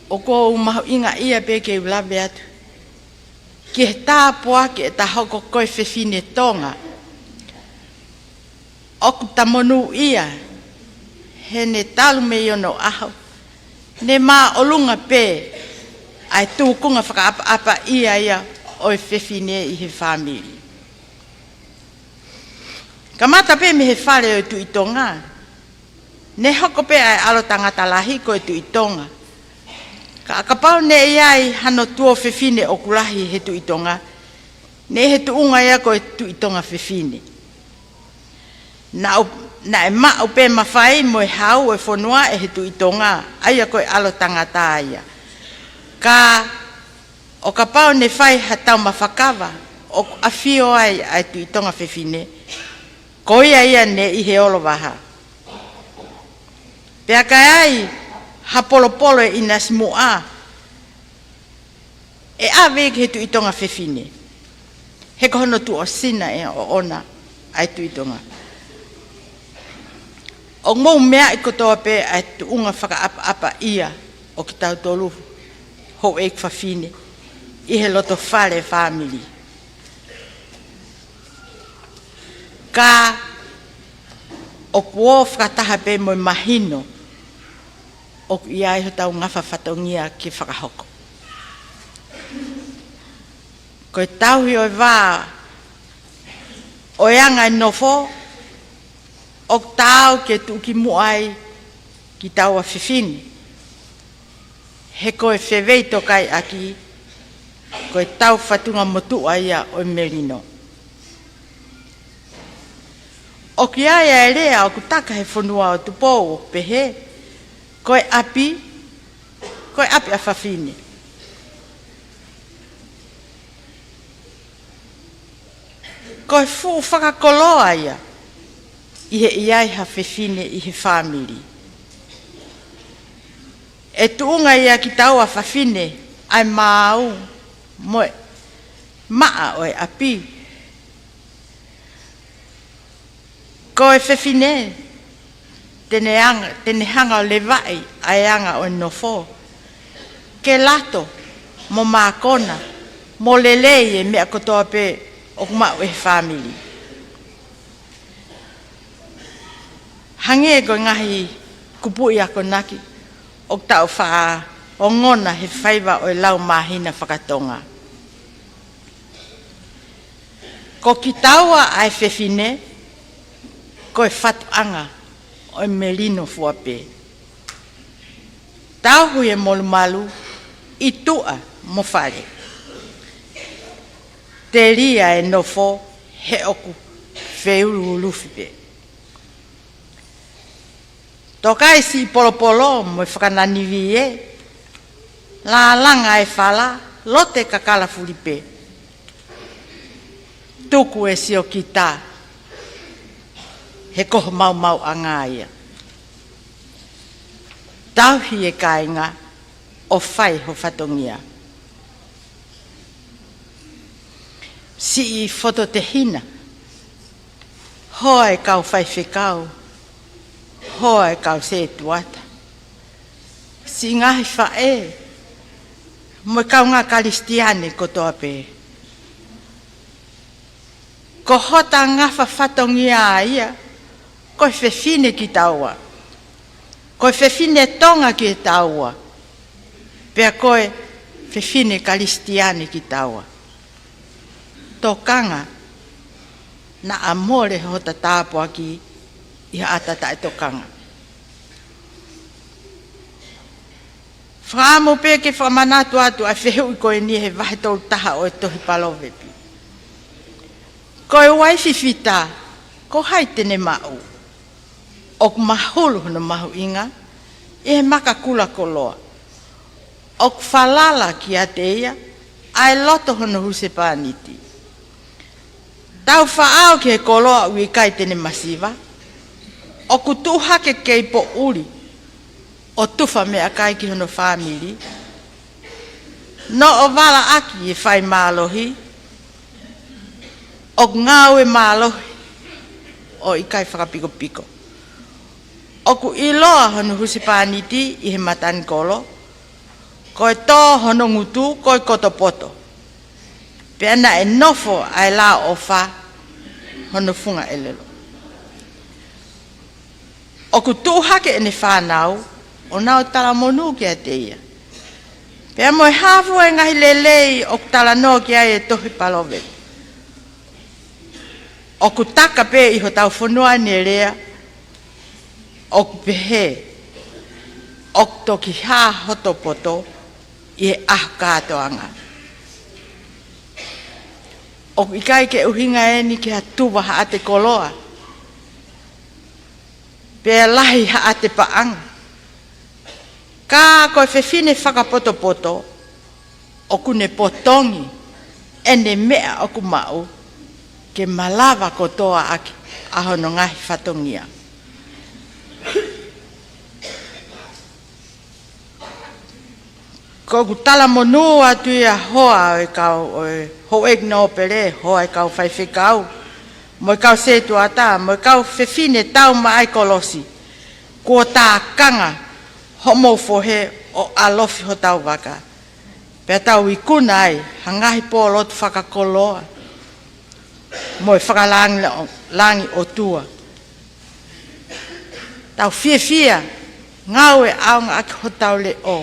ʻOku ou mahuʻingaʻia pē ke u lave atu ki he tāpuaki ʻeta hoko ko e fefine Tonga. ʻOku ta monūʻia heʻene talu mei onoʻaho, ne māʻolunga pē ʻa e tūkunga fakaʻapaʻapaʻia ia ʻo e fefine ʻi he fāmili. Kamata pē mei he fale ʻo e Tuʻi Tonga, ne hoko pē ʻa e ʻalo tangata lahi ko e Tuʻi Tonga. Ka kapau ne ʻi ai hano tuofefine ʻoku lahi he Tuʻi Tonga, ne ʻi he tuʻunga ia ko e Tuʻi Tonga Fefine. Naʻa, naʻe maʻu pē mafai mo e hau ʻo e fonua ʻe he Tuʻi Tonga, ʻa ia ko e ʻalo tangata ia. Ka ʻo kapau ne fai ha taumafa kava ʻoku ʻafio ai ʻa e Tuʻi Tonga Fefine, ko ia ia ne ʻi he olovaha. Pea ka ʻi ai ha polopolo ʻe ʻinasi muʻa, ʻe ʻave ki he Tuʻi Tonga Fefine. He ko hono tuʻasino ʻe ʻoʻona ʻa e Tuʻi Tonga. ʻOku mou meaʻi kotoa pē ʻa e tuʻunga fakaʻapaʻapaʻia ʻo kitautolu houʻeiki fafine ʻi he loto fale fāmili. Ka ʻoku ō fakataha pē mo e mahino ʻoku ʻi ai hotau ngafa fatongia ke fakahoko. Ko e tauhi ʻo e vā ʻo e anga e nofo, ʻoku taau ke tuʻukimuʻa ai kitaua fefine. He ko e feveitokaiʻaki, ko e tau fatunga motuʻa ia ʻo e melino. ʻOku ʻi ai e lea ʻoku taka he fonua ʻo Tupou ʻoku pehē, ko e ʻapi, ko e ʻapi ʻa fafine. Ko e fuʻu fakakoloa ia ʻi he ʻi ai ha fefine ʻi he fāmili. ʻE tuʻunga ia kitaua fafine ʻa e maau mo e maʻa ʻo e ʻapi. Ko e fefine, te ne anga, te ne hanga ʻo levaʻi ʻa e anga ʻo e nofo, ke lato mo mākona mo lelei e meʻa kotoa pē ʻoku maʻu ʻe he fāmili. Hangē ko e ngaahi kupuʻi akonaki ʻoku tau faʻa ongona he faiva ʻo e lau māhina fakatonga. Ko kitaua ʻa e fefine, ko e fatuʻanga ʻo e melino fua pē. Tauhi e molumalu ʻi tuʻa mo fale. Telia e nofo he ʻoku feuluulufi pē. Toka e siʻi polopolo mo e fakananivie, lālanga e fala, lote kakala fuli pē. Tuku e siokita, he ko ho maumauʻanga ia. Tauhi e kāinga ʻo fai ho fatongia. Siʻi fototehina, hoa e kau faifekau, hoa e kau setuata, siʻi ngaahi faʻē, mo e kaungā Kalisitiane kotoa pē. Ko hota ngafa fatongia ia, ko e fefine kitaua. Ko e fefine Tonga kitaua. Pea ko e fefine Kalisitiane kitaua. Tokanga, naʻa mole hota tāpuaki ʻi ha ʻata taʻetokanga. Fakaʻamu pē ke fakamanatu atu ʻa e fehuʻi ko eni he vahe tolu taha ʻo e tohi Palovepi. Ko e uaifi fita, ko hai te ne maʻu? ʻOku mahulu hono mahuʻinga ʻi he maka kula koloa. ʻOku falala kiate ia ʻa e loto hono husepāniti. Tau faʻao ki he koloa ʻoku ʻikai te ne masiva. ʻOku tuʻu hake kei poʻuli ʻo tufa meʻakai ki hono fāmili. Noʻo valaʻaki e fai mālohi, ʻoku ngāue mālohi ʻo ʻikai fakapikopiko. ʻOku ʻiloa hono husepāniti ʻi he matanikolo, ko e tō hono ngutu ko e kotopoto. Pea naʻe nofo ʻa e lao ʻofa hono funga ʻelelo. ʻOku tuʻu hake ʻene fānau ʻo nau talamonū kiate ia. Pea mo e hā fua e ngaahi lelei ʻoku talanoa ki ai e tohi Palovepi. ʻOku taka pē ʻi hotau fonua ni e lea ʻoku pehē, ʻoku toki hā hoto poto ʻi he ʻaho kātoanga. ʻOku ʻikai ke ʻuhinga eni ki ha tuva haʻate koloa, pea lahi haʻate paʻanga. Ka ko e fefine fakapotopoto, ʻoku ne potongi ʻene meʻa ʻoku maʻu ke malava kotoa ʻaki ʻa hono ngaahi fatongia. Ko ʻeku talamonū atu ia hoa ʻo e kau ʻo e houʻeiki nōpele, hoa e kau faifekau, mo e kau setuata, mo e kau fefine tau maʻa e kolosi. Kuo tākanga hoʻomou fohe ʻo ʻalofi hotau vaka, pea tau ikuna ai ha ngaahi pōlotu fakakoloa mo e fakalangi, langi ʻotua. Tau fiefia, ngāue ʻaonga ʻaki hotau leʻo,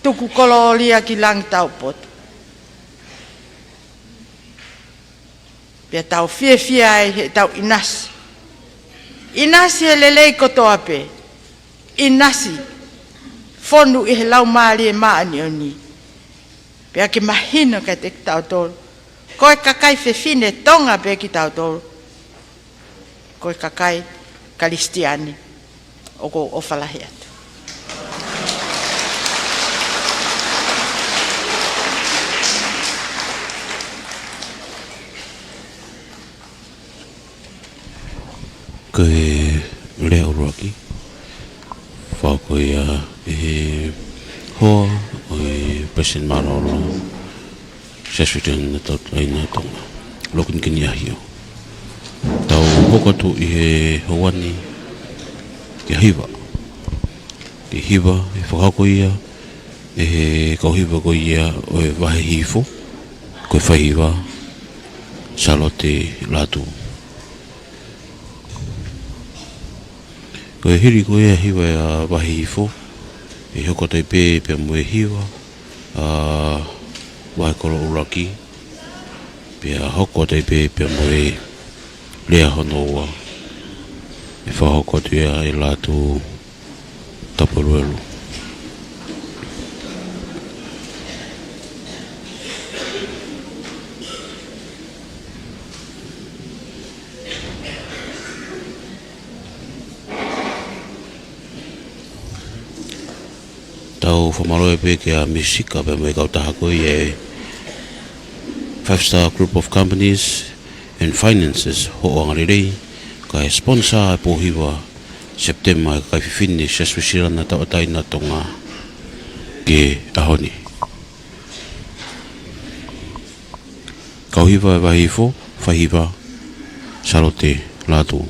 tuku kolōlia ki langi taupotu. Pea tau fiefia ai heʻetau ʻinasi. ʻInasi he lelei kotoa pē. ʻInasi fonu ʻi he Laumālie Māʻoniʻoni. Pea ke mahino kiate kitautolu, ko e kakai fefine Tonga pē kitautolu, ko e kakai Kalisitiane. ʻOku ou ʻofa lahi atu. Ko e lea ʻuluaki, fakahoko ia ʻe he hoa ʻo e Palesiteni Mālōlō Siasi Uēsiliana Tauʻatāina ʻo Tonga, Lord Kinikini ʻAhio. Tau hoko atu ʻi he houa ni ki he hiva. Ki he hiva, ʻe fakahoko ia ʻe he kau hiva ko ia ʻo e Vahe Hihifo, ko e faihiva Sālote Lātū. Ko e hili ko ia e hiva ʻa e Vahe Hihifo, ʻe hoko atu ai pē pea mo e hiva ʻa e Vahe Kolo ʻUluaki, pea hoko atu ai pē pea mo e lea hono ua, ʻe fakahoko atu ia ʻe Lātū Tapueluelu. Tau fakamālō pē kia Misika pea mo e kautaha ko ia ʻa e Five Star Group of Companies and Finances, Hoʻo Angalelei, kae sponsor e pō hiva Sepitema ʻa e kakai fefine Siasi Uēsiliana Tauʻatāina ʻo Tonga ki he ʻaho ni. Kau hiva ʻa e Vahe Hihifo, faihiva Sālote Lātū.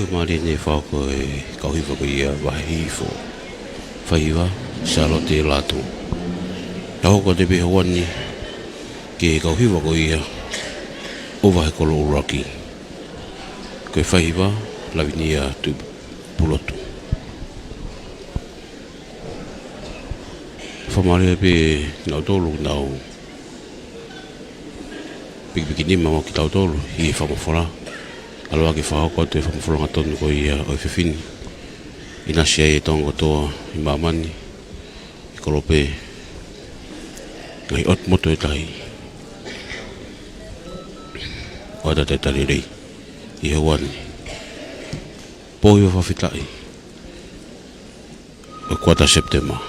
Mālie ʻene fakahoko e kau hiva ko ia Vahe Hihifo. Faihiva, Sālote Lātū. Ka hoko atu pē houa ni ki he kau hiva ko ia ʻo Vahekolo ʻUluaki. Ko e faihiva, Lavinia Tuʻipulotu. Fakamālō pē kinautolu ʻoku nau pikipiki nima mo kitautolu ʻi he fakamafola. ʻAlu ā ke fakahoko atu e fakamafola angatonu ko ia ʻo e efiafi ni. ʻInasi ai e Tonga kotoa ʻi māmani, ʻi kolope, ngaahi ʻotu motu ʻo e tahi. ʻOatu ʻa e talitali lelei ʻi he houa ni. Pō Hiva fakafetaʻi ʻo e kuata Sepitema.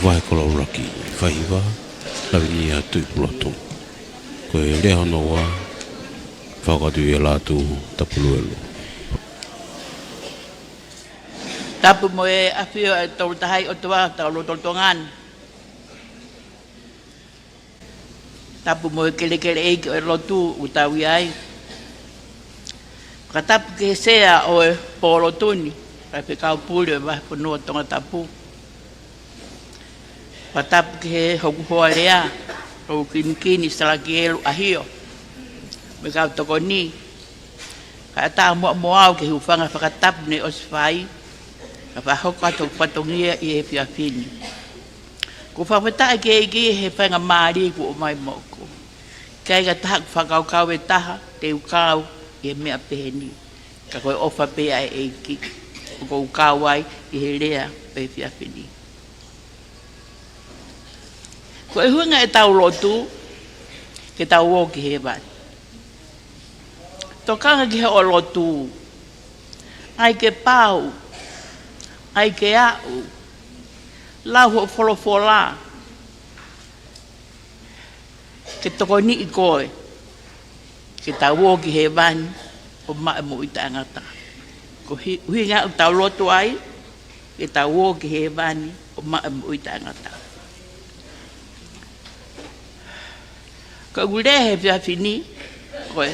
Vahe Koloulaki, faiva, Lavinia Tuʻipulotu. Ko e lea hono ua, fakatu ia Lātū Tapueluelu. Tapu mo e ʻafio ʻa e Tolu Tahaʻi ʻOtua ʻoku tau lotolotonga ni. Tapu mo e kelekele ʻeiki ʻo e lotu ʻoku tau ʻi ai. Fakatapu ki he sea ʻo e pōlotu ni, Faifekau Pule ʻo e Vahefonua Tongatapu. Fakatapu ki he hoku hoa lea, ʻo Kinikini Salakielu ʻAhio, mo e kau tokoni. Kae ʻatā muʻa mo au ke u hūfanga he fakatapu ne ʻosi fai, kae fakahoko atu hoku fatongia ʻi he efiafi ni. ʻOku ou fakafetaʻi ki he ʻEiki he faingamālie kuo ʻomai moʻoku. ʻIkai ke ʻi ai ha taha ʻoku fakakaukau ʻe taha te u kau ʻi he meʻa pehē ni. Ka ko e ʻofa pē ʻa e ʻEiki ʻoku ou kau ai ʻi he lea ʻo e efiafi ni. Ko e ʻuhinga ʻetau lotu, ke tau ō ki hēvani. Tokanga ki hoʻo lotu. ʻAi ke pau. ʻAi ke aʻu. Lau hoʻo folofola. Ke tokoniʻi koe. Ke tau ō ki hēvani ʻo maʻu e moʻui taʻengata. Ko e ʻuhinga ʻoku tau lotu ai, ke tau ō ki hēvani ʻo maʻu e moʻui taʻengata. Ko ʻeku lea he efiafi ni, ko e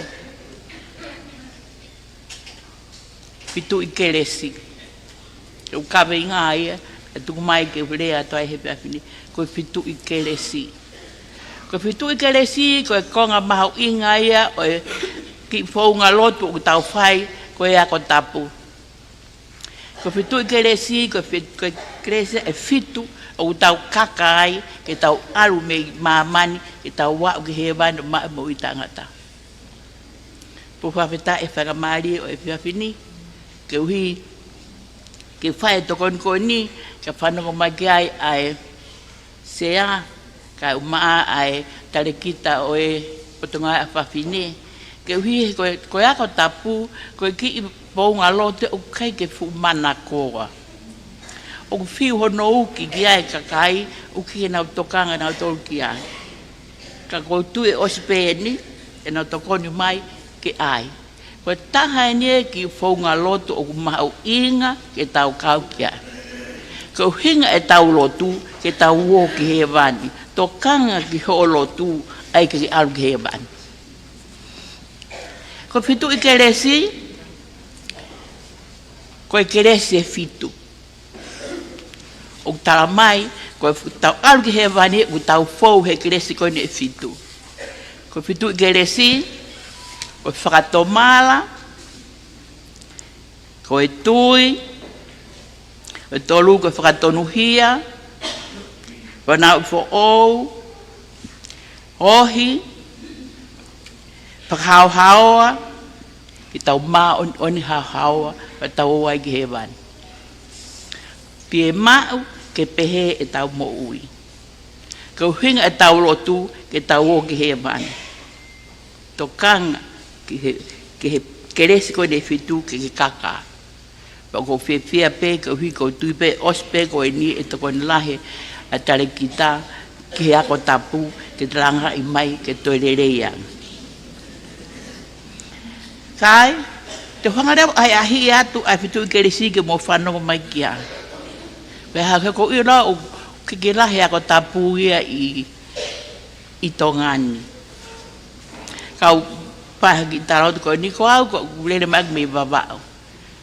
Fituʻi Kelesi. ʻOku kaveinga ia, ʻe tuku mai ke u lea atu ai he efiafi ni, ko e Fituʻi Kelesi. Ko e Fituʻi Kelesi, ko e konga mahuʻinga ia ʻo e kiʻi founga lotu ʻoku tau fai, ko e Ako Tapu. Ko e Fituʻi Kelesi, ko e fit-, ko e kelesi ʻe fitu, ʻoku tau kaka ai, ke tau ʻalu mei māmani, ke tau aʻu ki hēvani ʻo maʻu e moʻui taʻengata. ʻOku ou fakafetaʻi he faingamālie ʻo e efiafi ni, koeʻuhi ke fai e tokoni ko eni, ke fanongo mai ki ai ʻa e sea, kae ʻumaʻā ʻa e talēkita ʻo e Potungāue ʻa Fafine. Koeʻuhi he ko e, ko e Ako Tapu, ko e kiʻi founga lotu ʻoku ʻikai ke fuʻu manakoa. ʻOku fiu hono uki ki ai e kakai, uki ke nau tokanga nautolu ki ai. Ka ʻoku ou tui ʻe ʻosi pē eni, ʻenau tokoni mai ke ʻai. Ko e taha eni e kiʻi founga lotu ʻoku mahuʻinga ke tau kau ki ai. Ko e ʻuhinga ʻetau lotu, ke tau ō ki hēvani. Tokanga ki hoʻo lotu, ʻai ke ke ʻalu ki hēvani. Ko e Fituʻi Kelesi, ko e kelesi ʻe fitu. ʻOku tala mai, ko e fu-, tau ʻalu ki hēvani, ʻoku tau fou he kelesi ko eni ʻe fitu. Ko e Fituʻi Kelesi, ko e fakatomala, ko e tui, ko e tolu ko e fakatonuhia, ko e fanauʻi foʻou, ohi, fakahaohaoa, ke tau māʻoniʻoni haohaoa, ke tau ō ai ki hēvani. Pea maʻu ke pehē ʻetau moʻui. Ko e ʻuhinga ʻetau lotu, ke tau ō ki hēvani. Tokanga ki he, ki he kelesi ko eni ʻe fitu ke ke kaka. Pea ʻoku ou fiefia pē, koeʻuhi ʻoku ou tui pē, ʻosi pē ko eni e tokoni lahi ʻa e talēkita ki he Ako Tapu, ke talangaʻi mai, ke toe lelei ange. Sai, te u hanga leva ʻo ʻahiʻahiʻi atu ʻa e Fituʻi Kelesi ke mou fanongo mai ki ai. Pea hangē ko ia ʻoku ʻikai ke lahi e Ako Tapu ia ʻi, ʻi Tonga ni. Kau pehē ki he tala atu ko eni ko au, ʻoku ou lele mai mei Vavaʻu.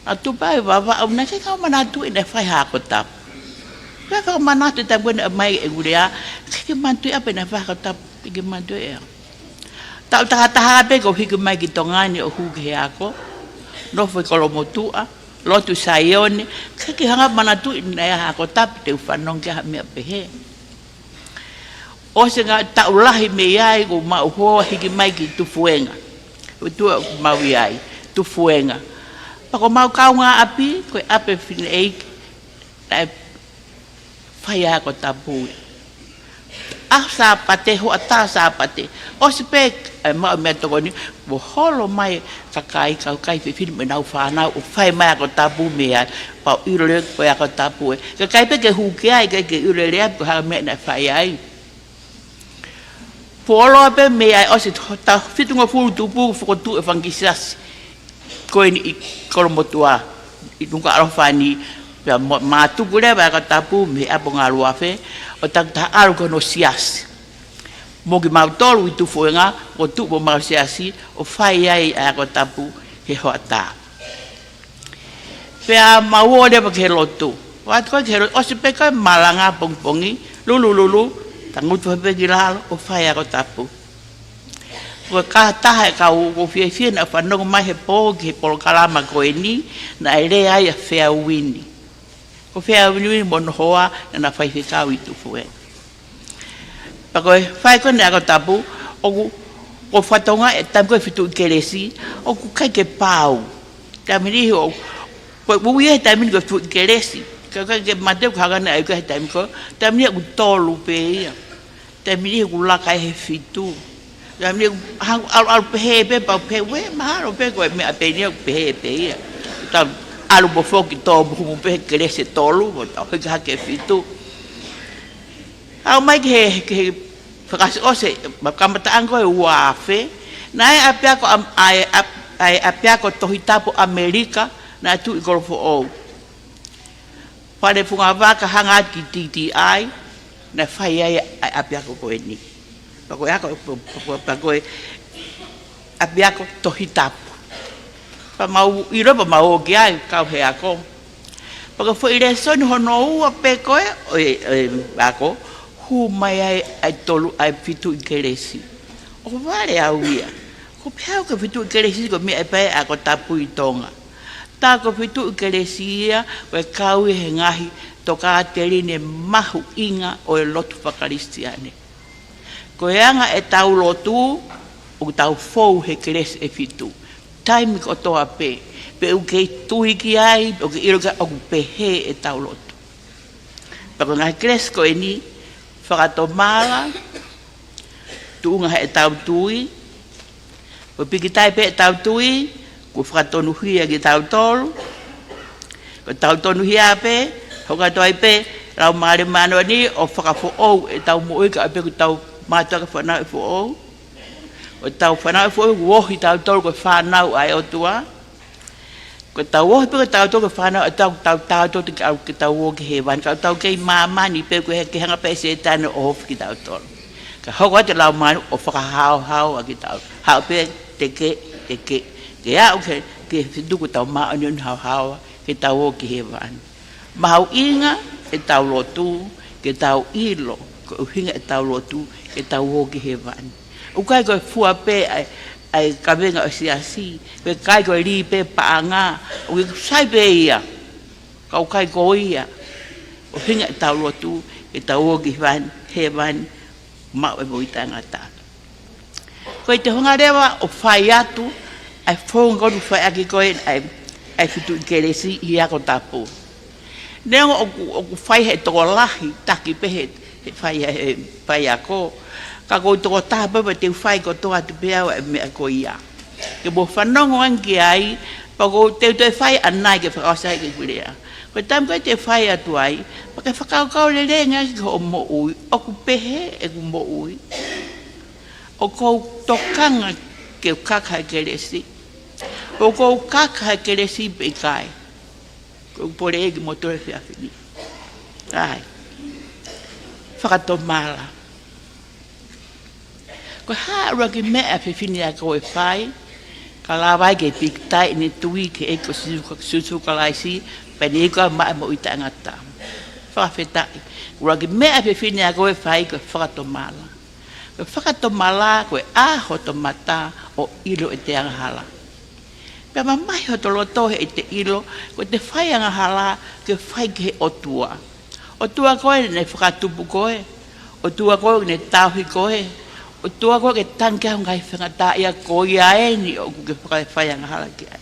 Naʻa tuʻu pē au ʻi Vavaʻu, naʻe ʻikai ke u manatuʻi naʻe fai ha Ako Tapu. Pea ka u manatuʻi tapu naʻe mai e ngulea, ʻikai ke manatuʻi ʻape naʻe fai ha Ako Tapu, ʻikai ke manatuʻi ʻe au. Taʻu takataha pē ʻoku ou hiki mai ki Tonga ni ʻo hū ki he ako, nofo ʻi Kolomotuʻa, lotu Saione, ʻikai ke u hanga manatuʻi naʻe ʻi ai ha Ako Tapu te u fanongo ki ha meʻa pehē. ʻOsi e ngaahi taʻu lahi mei ai, ʻoku mau hoa hiki mai ki Tufuenga. ʻOtua ʻoku mau ʻi ai, Tufuenga. Pea ko homau kaungāʻapi, ko e ʻapi ʻo e fineʻeiki naʻe fai e Ako Tapu. ʻAho Sāpate, hoʻatā Sāpate. ʻOsi pē, ʻe, maʻu meʻatokoni, ʻo holo mai kakai, kau kakai fefine mo ʻenau fānau, ʻo fai mai ako tapu mei ai, pea u ʻilo leva ko e ako tapu ē. Kakai pē ke hū ki ai, ʻikai ke ʻilo leva pe ko e hā e meʻa naʻe fai ai. Fuoloa pē mei ai ʻosi to-, ta fitungofulu tupu fokotuʻu e fanga kiʻi siasi ko eni ʻi Kolomotuʻa, ʻi Nukuʻalofa ni, pea mo-, mātuku leva e ako tapu mei he ʻapongaluafe, ʻo taku taha ʻalu ki hono siasi. Mo kimautolu ʻi Tufuʻenga, ʻo tuʻu mo mau siasi, ʻo fai ai e ako tapu he hoʻatā. Pea mau ō leva ki he lotu. ʻO ʻalu ko ē ki he lotu, ʻosi pē ko e malanga pongipongi, lulululu, tangutu pē ki lalo, ʻo fai ako tapu. Ko e taha e kau ʻoku ou fiefia naʻa fanongo mai he pō ki he polokalama ko eni, naʻe lea ai ʻa Feauini. Ko Feauini mo hono hoa, naʻa na faifekau ʻi Tufuʻenga. Pea ko e fai ko eni e ako tapu, ʻoku, ko e fatongia e taimi ko e fetuʻu kelesi, ʻoku ʻikai ke pau. Taimi niʻihi ʻoku, ko e ui e taimi ni ko e fetuʻu kelesi. Ka ʻikai ke mate ʻoku hangē naʻe ʻikai he taimi ko, taimi niʻihi ʻoku tolu pē ia. Taimi niʻihi ʻoku laka he fitu. Taimi niʻihi ʻoku hang-, ʻalu, ʻalu pehē pē, pau pē, ue, mahalo pē ko e meʻa pē eni ʻoku pehē pē ia. Tau ʻalu mo foki tō mo humu pē he kelesi ʻe tolu, mo tau hiki hake he fitu. Aʻu mai ki he, ki he fakaʻosiʻosi, ma kamataʻanga ko e ua afe, naʻe ʻapiako am-, ʻa e ʻap-, ʻa e ʻapiako Tohi Tapu ʻAmelika, naʻe tuʻu ʻi Kolofoʻou. Fale Fungavaka hanga atu ki T T I, naʻe fai ai ʻa e ʻapiako ko eni. Pea ko e ako, pea ko e ʻapiako Tohi Tapu. Pea mau ʻilo pea mau ō ki ai, kau he ako. Pea ko e foʻi lēsoni hono ua pē ko ē, ʻo e, ʻo e ako, hū mai ai, ʻa e tolu, ʻa e fetuʻu kelesi. ʻOku vale au ia. Ko e pehē au ko e fetuʻu kelesi ko e meʻa ʻe pehē ako tapu ʻi Tonga. Tā ko e fetuʻu kelesi ia, ko e kau ia he ngaahi tokāteline mahuʻinga ʻo e lotu fakakalisitiane. Ko e anga ʻetau lotu, ʻoku tau fou he kelesi ʻe fitu. Taimi kotoa pē, pe ʻoku ke tui ki ai, pe ʻoku ke ʻilo ki ai ʻoku pehē ʻetau lotu. Pea ko e ngaahi kelesi ko eni, fakatomala, tuʻunga heʻetau tui, ko e pīkitai pē ʻetau tui, kuo fakatonuhia kitautolu. Ko ʻetau tonuhia pē, hoko atu ai pē, Laumālie Māʻoniʻoni ʻo fakafoʻou ʻetau moʻui kae ʻoua pē kuo tau mātuʻaki fanauʻi foʻou. Ko ʻetau fanauʻi foʻou, kuo ohi tautolu ko e fānau ʻa e ʻOtua. Ko ʻetau ohi pē ko tautolu ko e fānau ʻa e ʻOtua, tau, tau, tau, tau, ke ʻalu ke tau ō ki hēvani, ka tau kei māmani pē ko e ke hanga pē ʻe Sētane ʻo ofi kitautolu. Ka hoko atu e Laumālie ʻo fakahaohaoa kitautolu. Haʻu pē teke, teke, ke aʻu ki he, ki he feituʻu kuo tau māʻoniʻoni haohaoa, ke tau ō ki hēvani. Mahuʻinga ʻetau lotu, ke tau ʻilo, ko e ʻuhinga ʻetau lotu, ke tau ō ki hēvani. ʻOku ʻikai ko e fua pē ʻa e, ʻa e kavenga ʻo e siasi, ʻoku ʻikai ko e lī pē paʻanga, ʻoku sai pē ia, ka ʻoku ʻikai ko ia. ʻUhinga ʻetau lotu, ke tau ō ki hēvani, hēvani, maʻu e moʻui taʻengata. Ko ʻete hanga leva ʻo fai atu, ʻa e founga ko eni ʻoku fai ʻaki ko ē, ʻa e, ʻa e fetuʻu kelesi ʻi he ako tapu. Neongo ʻoku, ʻoku fai he tokolahi, taki pē he, he fai, he faiako. Ka ko e tokotaha pē pea te u fai kotoa atu pē au e meʻa ko ia. Ke mou fanongo ange ki ai, pea ʻoku ou toe fai ʻanai ke fakaʻosi ai ke kulea. Ko e taimi ko ē te u fai atu ai, pea ke fakakaukau lelei ange ki hoʻo moʻui, ʻoku pehē ʻeku moʻui. ʻOku ou tokanga ke u kaka he kelesi. ʻOku ou kaka he kelesi pe ʻikai. Ko e pole ʻeku motu he efiafi ni. ʻAi. Fakatomala. Ko e hā ʻuluaki meʻa ʻa e fefine ako ʻe fai, ka lava ai ke pīkitai ʻene tui ki he ʻEiki ko Sīsū, Sīsū Kalaisi, pea ne ʻikai maʻu e moʻui taʻengata. Fakafetaʻi. ʻUluaki meʻa ʻa e fefine ako ʻe fai ko e fakatomala. Ko e fakatomala, ko e ʻā hoto mata ʻo ʻilo ʻete angahala. Pea mamahi hoto loto heʻete ʻilo, ko ʻete fai angahala, ke fai ki he ʻOtua. ʻOtua koe naʻe fakatupu koe. ʻOtua koe naʻe tauhi koe. ʻOtua koe ke tangi ki ai ho ngaahi faingataʻaʻia, ko ia eni ʻoku ke faka-, fai angahala ki ai.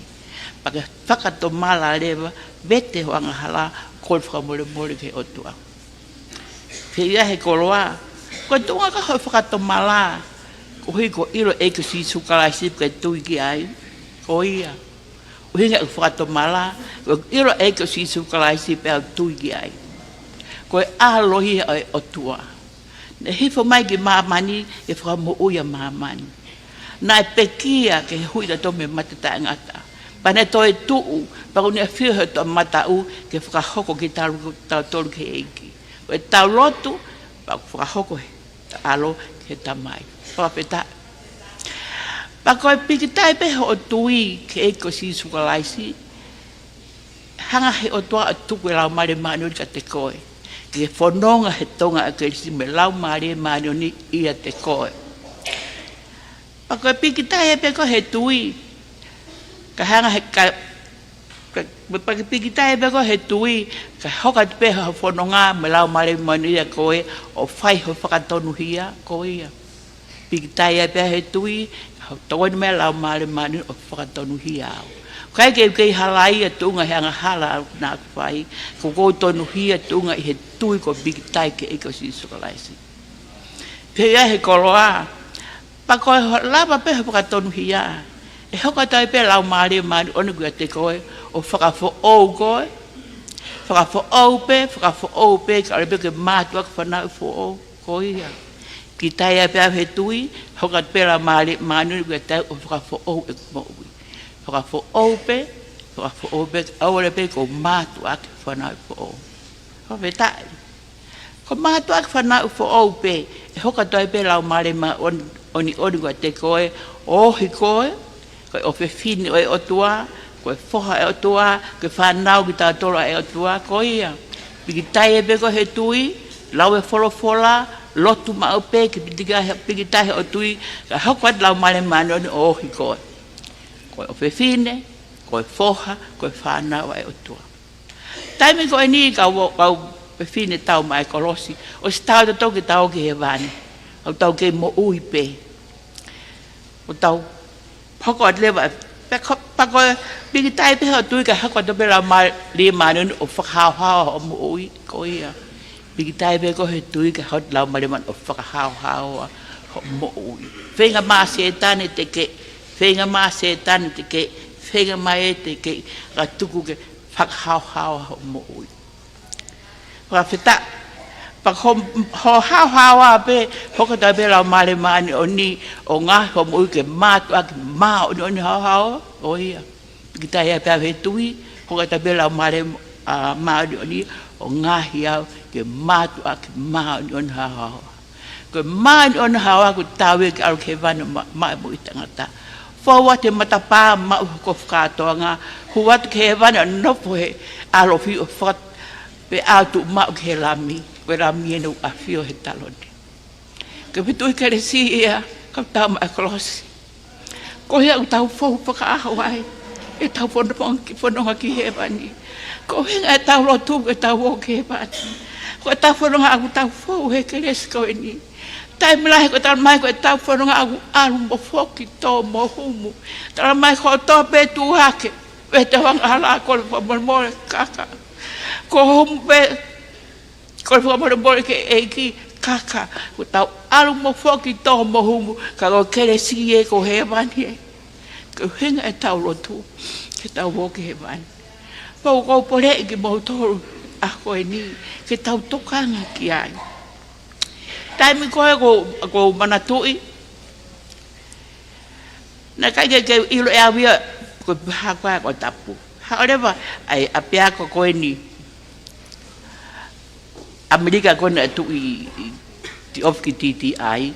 Pea ke fakatomala leva, vete ho angahala, kole fakamolemole ki he ʻOtua. Pea ʻi ai he koloa, Ko e tuʻunga ko ē hoʻo fakatomala, koeʻuhi ko e ʻilo e ʻEiki ko Sīsū Kalaisi pea ke tui ki ai, ko ia. ʻUhinga ʻeku fakatomala, ko e ʻilo e ʻEiki ko Sīsū Kalaisi pea u tui ki ai. Ko e ʻAlo ia ʻo e ʻOtua. Naʻe hifo mai ki māmani ke fakamoʻui ʻa māmani. Naʻe pekia ke huʻi kitautolu mei he mate taʻengata. Pea ne toetuʻu, pea kuo ne ʻafio he ʻotu ʻa mataʻu ke fakahoko kitautolu, tautolu ki he ʻEiki. Ko ʻetau lotu, pea kuo fakahoko he ʻAlo ki he Tamai. Fakafetaʻi. Pea ko e pīkitai pē hoʻo tui ki he ʻEiki ko Sīsū Kalaisi, hanga he ʻOtua ʻo tuku e Laumālie Māʻoniʻoni kiate koe. Ke fononga he tonga ʻa Kalaisi mo e Laumālie Māʻoniʻoni ʻiate koe. Pea ko e pīkitai ai pē koe he tui. Ka hanga he ka, ka, pea ko e pīkitai ai pē koe he tui. Ka hoko atu pē hoʻo fononga mo e Laumālie Māʻoniʻoni ʻiate koe ʻo fai hoʻo fakatonuhia, ko ia. Pīkitai ai pē he tui, ka tokoni mai e Laumālie Māʻoniʻoni ʻo fakatonuhia au. ʻIkai ke u kei halaia tuʻunga he angahala naʻa ku fai, ka ʻoku ou tonuhia tuʻunga ʻi he tui ko e pīkitai ki he ʻEiki ko Sīsū Kalaisi. Pea ʻi ai he koloa, pea ko e lava pē hoʻo fakatonuhia, ʻe hoko atu ai pē e Laumālie Māʻoniʻoni ʻiate koe, ʻo fakafoʻou koe, fakafoʻou pē, fakafoʻou pē, kae ʻoua pē ke mātuʻaki fanauʻi foʻou, ko ia. Pīkitai ai pē au he tui, hoko atu pē e Laumālie Māʻoniʻoni ʻiate au ʻo fakafoʻou ʻeku moʻui. Fakafoʻou pē, fakafoʻou pē, ʻoua leva pē ke u mātuʻaki fanauʻi foʻou. Fakafetaʻi. Ko e mātuʻaki fanauʻi foʻou pē, ʻe hoko atu ai pē e Laumālie Māʻoniʻoni ʻiate koe, ʻo ohi koe, ko e ʻofefine ʻo e ʻOtua, ko e foha ʻo e ʻOtua, ko e fānau kitautolu ʻa e ʻOtua, ko ia. Pīkitai ai pē koe he tui, lau e folofola, lotu maʻu pē, ke pīkitai, pīkitai hoʻo tui, kae hoko atu e Laumālie Māʻoniʻoni ʻo ohi koe. Ko e ʻofefine, ko e foha, ko e fānau ʻa e ʻOtua. Taimi ko eni kau, kau ʻofefine tau maʻa e kolosi, ʻosi taau ʻetau ke tau ō ki hēvani. ʻOku tau kei moʻui pē. ʻOku tau hoko atu leva, pea ko, pea ko e pīkitai pē hoʻo tui kae hoko atu pē e Laumālie Māʻoniʻoni ʻo fakahaohaoa hoʻo moʻui, ko ia. Pīkitai pē koe he tui kae hoko atu e Laumālie Māʻoniʻoni ʻo fakahaohaoa hoʻo moʻui. Feinga mai ʻa Sētane te ke, feinga mai ʻa Sētane te ke, feinga mai ē te ke, ka tuku ke fakahaohaoa hoʻo moʻui. Fakafetaʻi. Pea ko hoʻo haohaoa pē, hoko atu ai pē e Laumālie Māʻoniʻoni ʻo ngaohi hoʻo moʻui ke mātuʻaki māʻoniʻoni haohaoa, ko ia. Pīkitai ai pē au he tui, hoko atu ai pē e Laumālie, ā, Māʻoniʻoni ʻo ngaohi au ke mātuʻaki māʻoniʻoni haohaoa. Ko e māʻoniʻoni haohaoa ʻoku tau ō ke ʻalu ki hēvani ʻo ma-, maʻu e moʻui taʻengata. Fou atu he matapā, maʻu hoʻo kofu kātoanga, hū atu ki hēvani ʻo nofo he ʻalofi ʻo faka-, pea ʻalu atu ʻo maʻu ki he Lami, ko e Lami eni ʻoku ʻafio he taloni. Ko e feituʻu kelesi ia, kau tau maʻa e kolosi. Ko ia ʻoku tau fou fakaʻaho ai, ʻetau fononga ki, fononga ki hēvani. Ko e ʻuhinga ʻetau lotu ke tau ō ki hēvani. Ko ʻetau fononga ʻoku tau fou he kelesi ko eni. Taimi lahi ko e talamai ko ʻetau fononga ʻoku ʻalu mo foki, tō mo humu. Talamai ko e tō pē tuʻu hake, pea te u angahala, kole fakamolemole, kaka. Ko e humu pē, kole fakamolemole ki he ʻEiki, kaka. Ko ʻetau ʻalu mo foki, tō mo humu, ka ko e kelesi ē ko hēvani ē. Ko e ʻuhinga ʻetau lotu ke tau ō ki hēvani. Pea ʻoku ou poleʻi kimoutolu ʻaho ko eni ke tau tokanga ki ai. Taimi ko ē ʻoku ou, ʻoku ou manatuʻi, naʻe ʻikai ke, ke ʻiloʻi ʻe au ia ko e hā ko ē ʻa e ako tapu. However, ʻa e ʻapiako ko eni ʻAmelika ko ē naʻe tuʻu ʻi, ʻi, ʻi ofi ki T T I,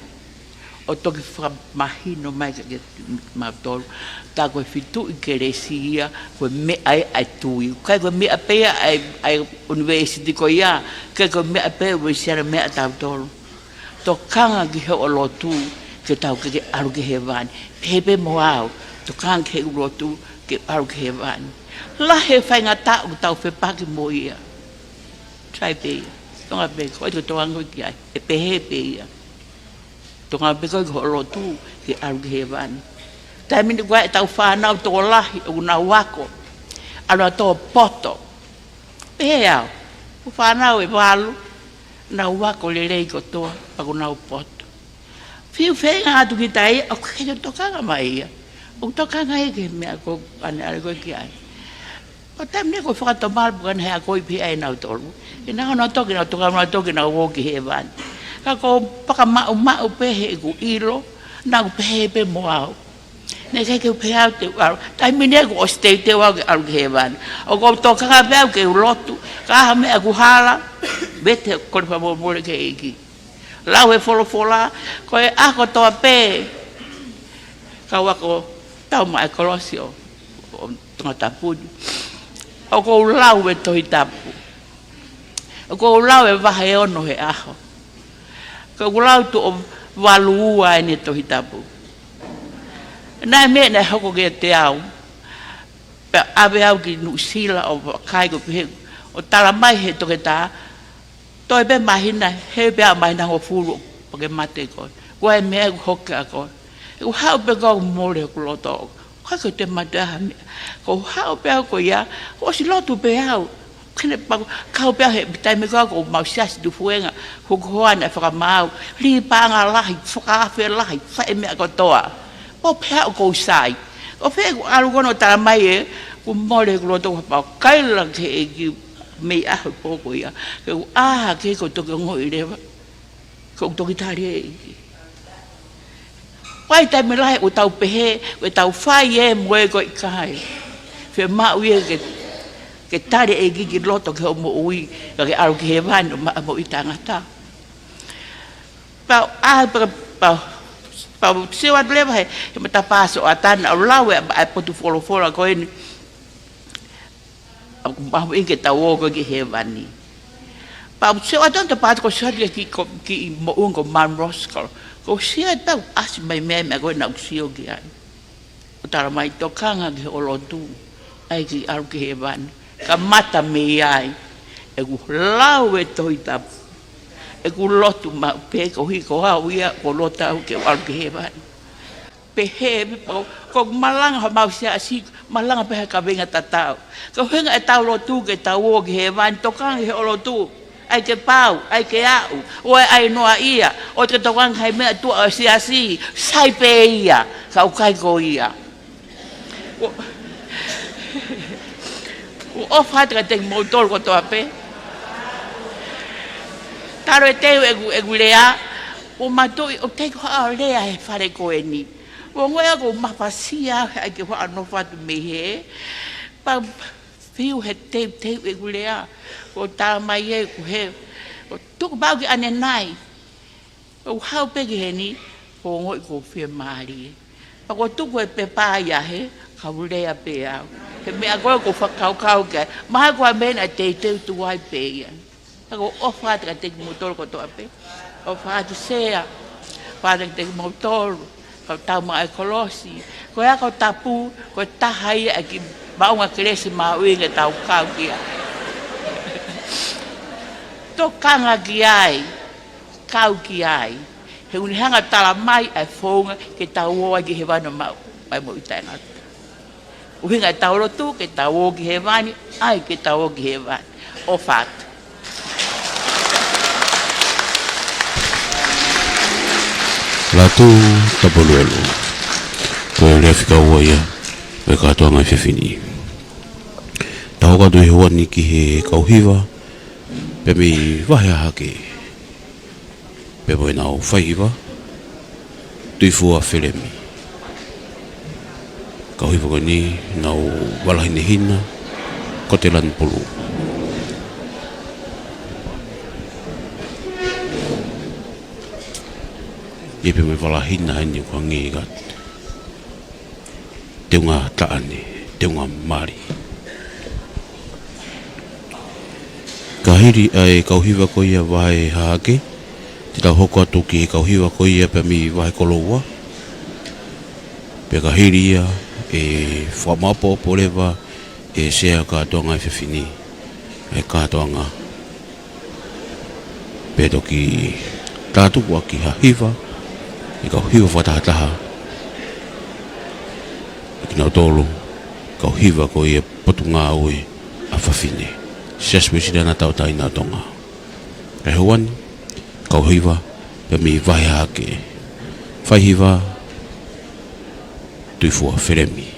ʻo toki fakamahino mai kiate kimautolu, tā ko e feituʻu kelesi ia, ko e meʻa ia ʻa e tui. ʻIkai ko e meʻa pē ia ʻa e, ʻa e ʻunivēsiti ko ia, ʻikai ko e meʻa pē ʻa e ʻUluasiana, meʻa ʻa tautolu. Tokanga ki hoʻo lotu ke tau ke, ke ʻalu ki hēvani. Pehē pē mo au, tokanga ki heʻeku lotu ke ʻalu ki hēvani. Lahi e faingataʻa ʻoku tau fepaki mo ia. Try pē ia. Tokanga pē koe, ko e tokanga koe ki ai. ʻE pehē pē ia. Tokanga pē koe ki hoʻo lotu ke ʻalu ki hēvani. Taimi ni ko ē ʻetau fānau tokolahi ʻoku nau ako, ʻalu ʻo tō poto. Pehē au, ko e fānau ʻe valu, Nau ako lelei kotoa, pea kuo nau poto. Fiu feinga atu kita ia, ʻoku ʻikai ke tokanga mai ia. ʻOku tokanga ia ki he meʻa ko ʻene ʻalu ko ē ki ai. Ko e taimi ni ko e fakatomala pē ʻoku ne hā ko ē pē ʻa nautolu. Ke nau ō ʻo toki, nau tokanga, nau toki, nau ō ki hēvani. Ka ko e fakamaʻumaʻu pē heʻeku ʻilo, naʻá ku pehē pē mo au. Naʻe ʻikai ke u pehē au te u ʻalu. Taimi ni kuo ʻosi teuteu au ke ʻalu ki hēvani. ʻOku ou tokanga pē au ke u lotu. Ka ʻi ai ha meʻa ʻoku hala, vete ko e fakamolemole ki he ʻEiki. Lau e folofola, ko e ako kotoa pē. Kau ako tau maʻa e kolosi ʻo, ʻo Tongatapu ni. ʻOku ou lau e Tohi Tapu. ʻOku ou lau e vahe ono he ʻaho. ʻOku ou lau tuʻo valu ua ʻeni Tohi Tapu. Naʻe meʻa naʻe hoko kiate au. Pea ʻave au ki Nuʻusila ʻo vakai ko e pehē, ʻo tala mai he toketā, toe pē māhina, hē pē ʻa e māhina hongofulu, pea ke mate koe. Ko e meʻa ʻoku hoko kiate koe. ʻOku haʻu pē ko e mole hoku loto. ʻIkai ke te mate ha meʻa. ʻOku ou haʻu pē au ko ia, kuo ʻosi lotu pē au. Kene pau, kau pē au he taimi ko ē ʻoku mau siasi Tufuenga, hoku hoa naʻe fakamaau, lī paʻanga lahi, fakaafe lahi, fai e meʻa kotoa. Pea u pehē ʻoku ou sai. Ko fē ʻeku ʻalu ko ē ʻo tala mai ē, kuo mole hoku loto, pea u kaila ki he ʻEiki mei he ʻaho pō ko ia. Ke u ʻā hake ko e toki ongoʻi leva. Ko e toki tali ʻe he ʻEiki. Ko e taimi lahi ʻoku tau pehē, ʻoku tau fai ē mo e ko e ʻikai. Fiemaʻu ia ke, ke tali ʻe he ʻEiki ki loto ki hoʻo moʻui, ka ke ʻalu ki hēvani ʻo maʻu e moʻui taʻengata. Pea u ʻā pē, pea, pea u sio atu leva he, he matapā Sioatana, ʻo lau e, e potu folofola ko eni. ʻOku mahuʻinga ke tau ō ko ē ki hēvani. Pea u sio atu ʻo tapā atu ko e sio atu ki, ko, ki he moʻunga ko Mount Roskill. Ko e sio atu pea u ʻasi mai meʻa, meʻa ko ē naʻá ku sio ki ai. ʻOku tala mai tokanga ki hoʻo lotu. ʻAi ke ʻalu ki hēvani. Kamata mei ai. ʻEku lau e Tohi Tapu. ʻEku lotu maʻu pē koeʻuhi ko au ia, ko e loto au ke ʻalu ki hēvani. Pehē pē pau, ko e malanga homau siasi, malanga pē ha kaveinga tatau. Ko e ʻuhinga ʻetau lotu ke tau ō ki hēvani, tokanga ki hoʻo lotu. ʻAi ke pau, ʻai ke aʻu, ʻoua ʻe ʻai noaʻia, ʻoua te ke tokanga ki he meʻa tuʻa ʻo e siasi, sai pē ia, ka ʻoku ʻikai ko ia. ʻO, ʻoku ou ʻofa atu kiate kimoutolu kotoa pē. Talu e teu ʻeku, ʻeku lea, ʻoku mātuʻaki ʻoku teʻeki ke u lea he fale ko eni. ʻOku ou ongoʻi ʻoku ou mafasia he ʻai ke u faʻa nofo atu mei hē. Pea fiu he teuteu ʻeku lea. ʻOku tala mai ē ʻoku hē. ʻOku tuku pē au ki ʻanenai. ʻOku ou haʻu pē ki heni, ʻoku ou ongoʻi ʻoku ou fiemālie. Pea ʻoku ou tuku e pepa ia hē, ka u lea pē au. He meʻa ko ē ʻoku ou fakakaukau ki ai. Mahalo ko e meʻa naʻe teuteu tuai pē ia. Ka ʻoku ou ʻofa atu kiate kimoutolu kotoa pē. ʻOfa atu Sea. ʻOfa atu kiate kimoutolu. Kau tau maʻa e kolosi. Ko e ako tapu, ko e taha ia ʻa e kiʻi maʻunga kelesi mahuʻinga ke tau kau ki ai. Tokanga ki ai, kau ki ai. He ʻoku ne hanga ʻo tala mai ʻa e founga ke tau ō ai ki hēvani ʻo maʻu, maʻu moʻui taʻengata. ʻUhinga ʻetau lotu, ke tau ō ki hēvani, ʻai ke tau ō ki hēvani. ʻOfa atu. Lātū Tapaluelu. Ko e lea fika ua ia, ʻo e kātoanga ʻa e efiafi ni. Tau hoko atu he ʻaho ni ki he kau hiva, pea mei Vahe Hahake. Pea mo ʻenau faihiva, Tuʻifua Felemi. Kau hiva ko eni, nau vala hinehina, ko Telani Pulu. ʻI ai pē mo e vala hina heni ʻoku hangē ka teunga taʻane, teunga mali. Ka hili ʻa e kau hiva ko ia Vahe Hahake, te tau hoko atu ki he kau hiva ko ia pea mei Vahe Koloua. Pea ka hili ia ʻe fakamaʻopoʻopo leva ʻe Sea kātoanga ʻa e efiafi ni, ʻa e kātoanga. Pea toki tātuku ʻaki ha hiva, ʻe kau hiva fakatahataha. ʻE kinautolu, kau hiva ko ia Potungāue ʻa Fafine. Siasi Uēsiliana Tauʻatāina ʻo Tonga. Kae houani, kau hiva, pea mei Vaheake. Faihiva, Tuifua Felemi.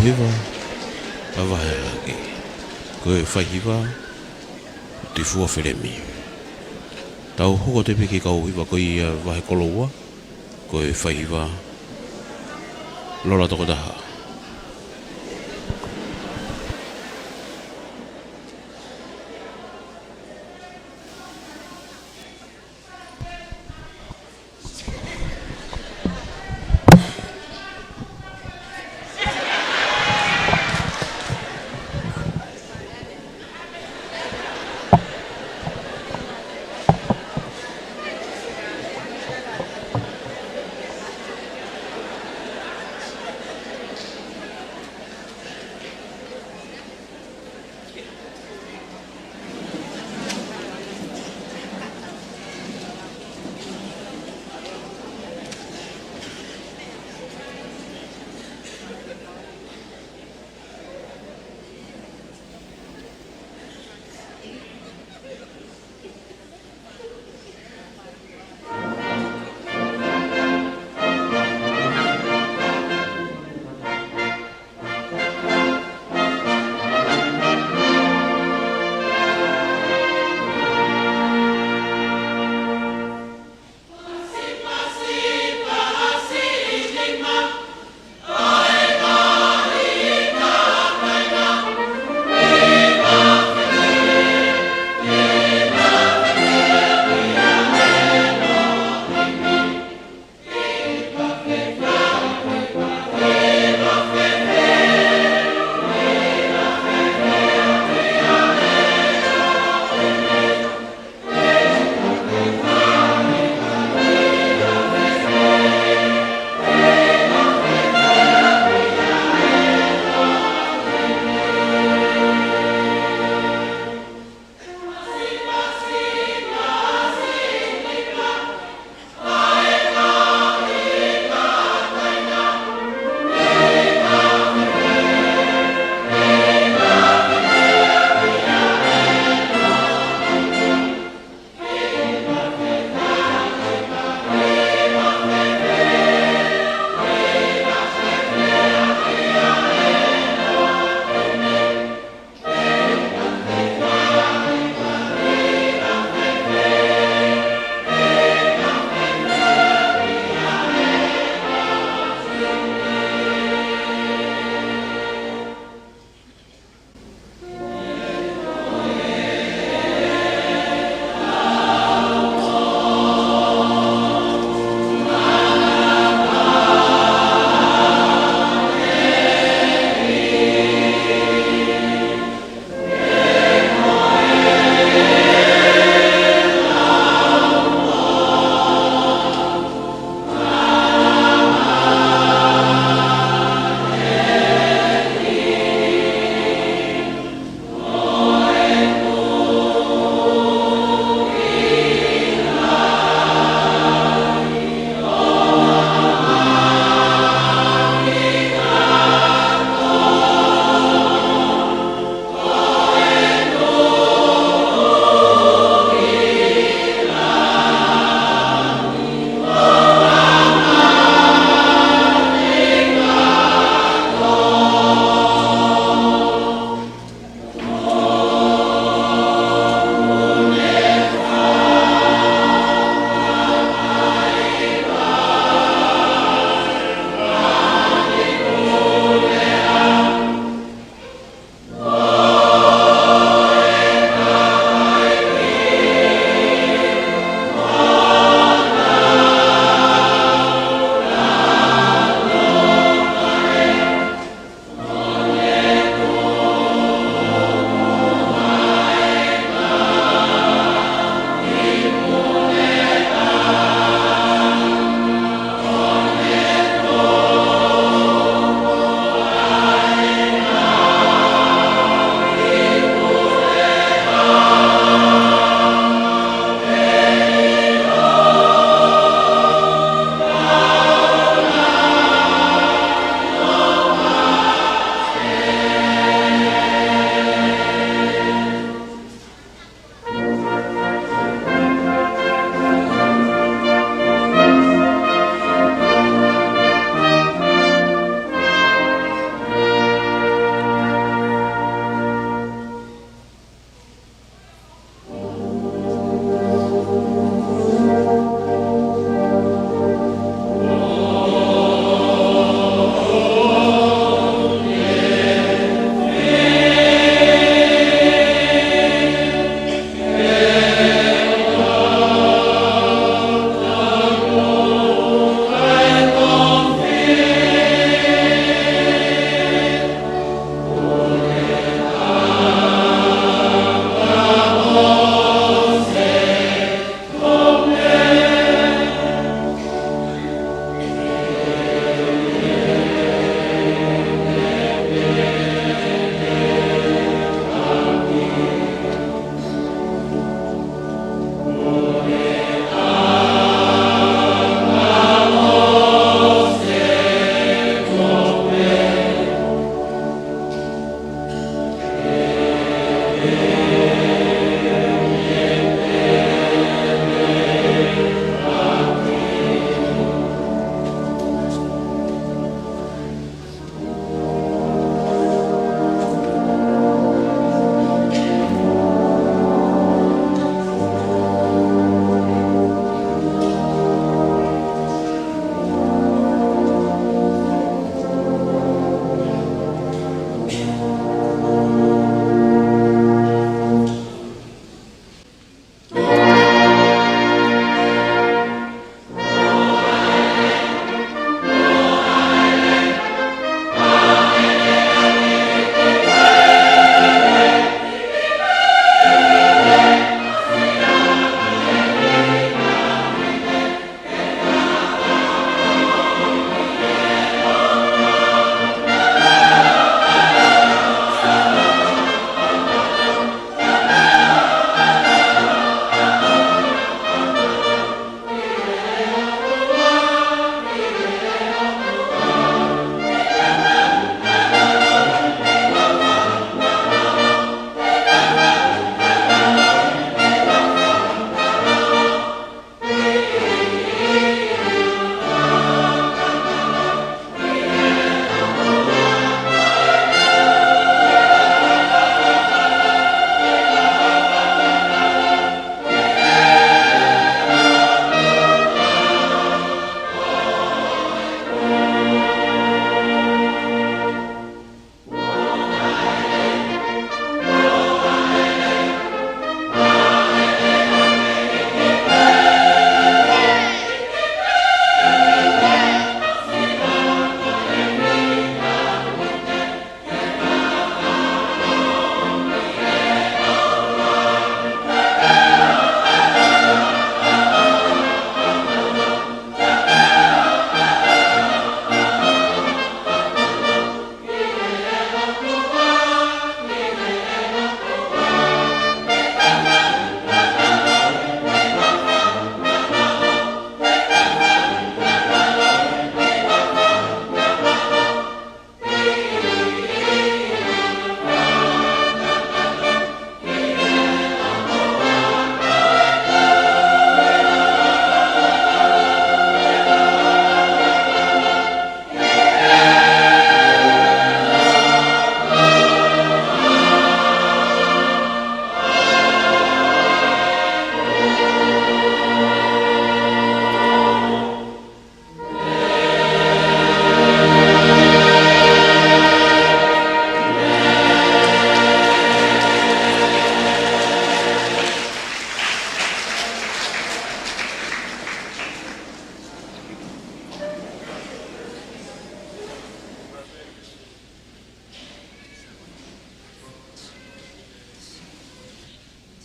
Hiva, ʻa Vahe Hahake. Ko e faihiva, Tifua Felemi. Tau hoko atu pē ki he kau hiva ko ia Vahe Koloua, ko e faihiva, Lola Tokotaha.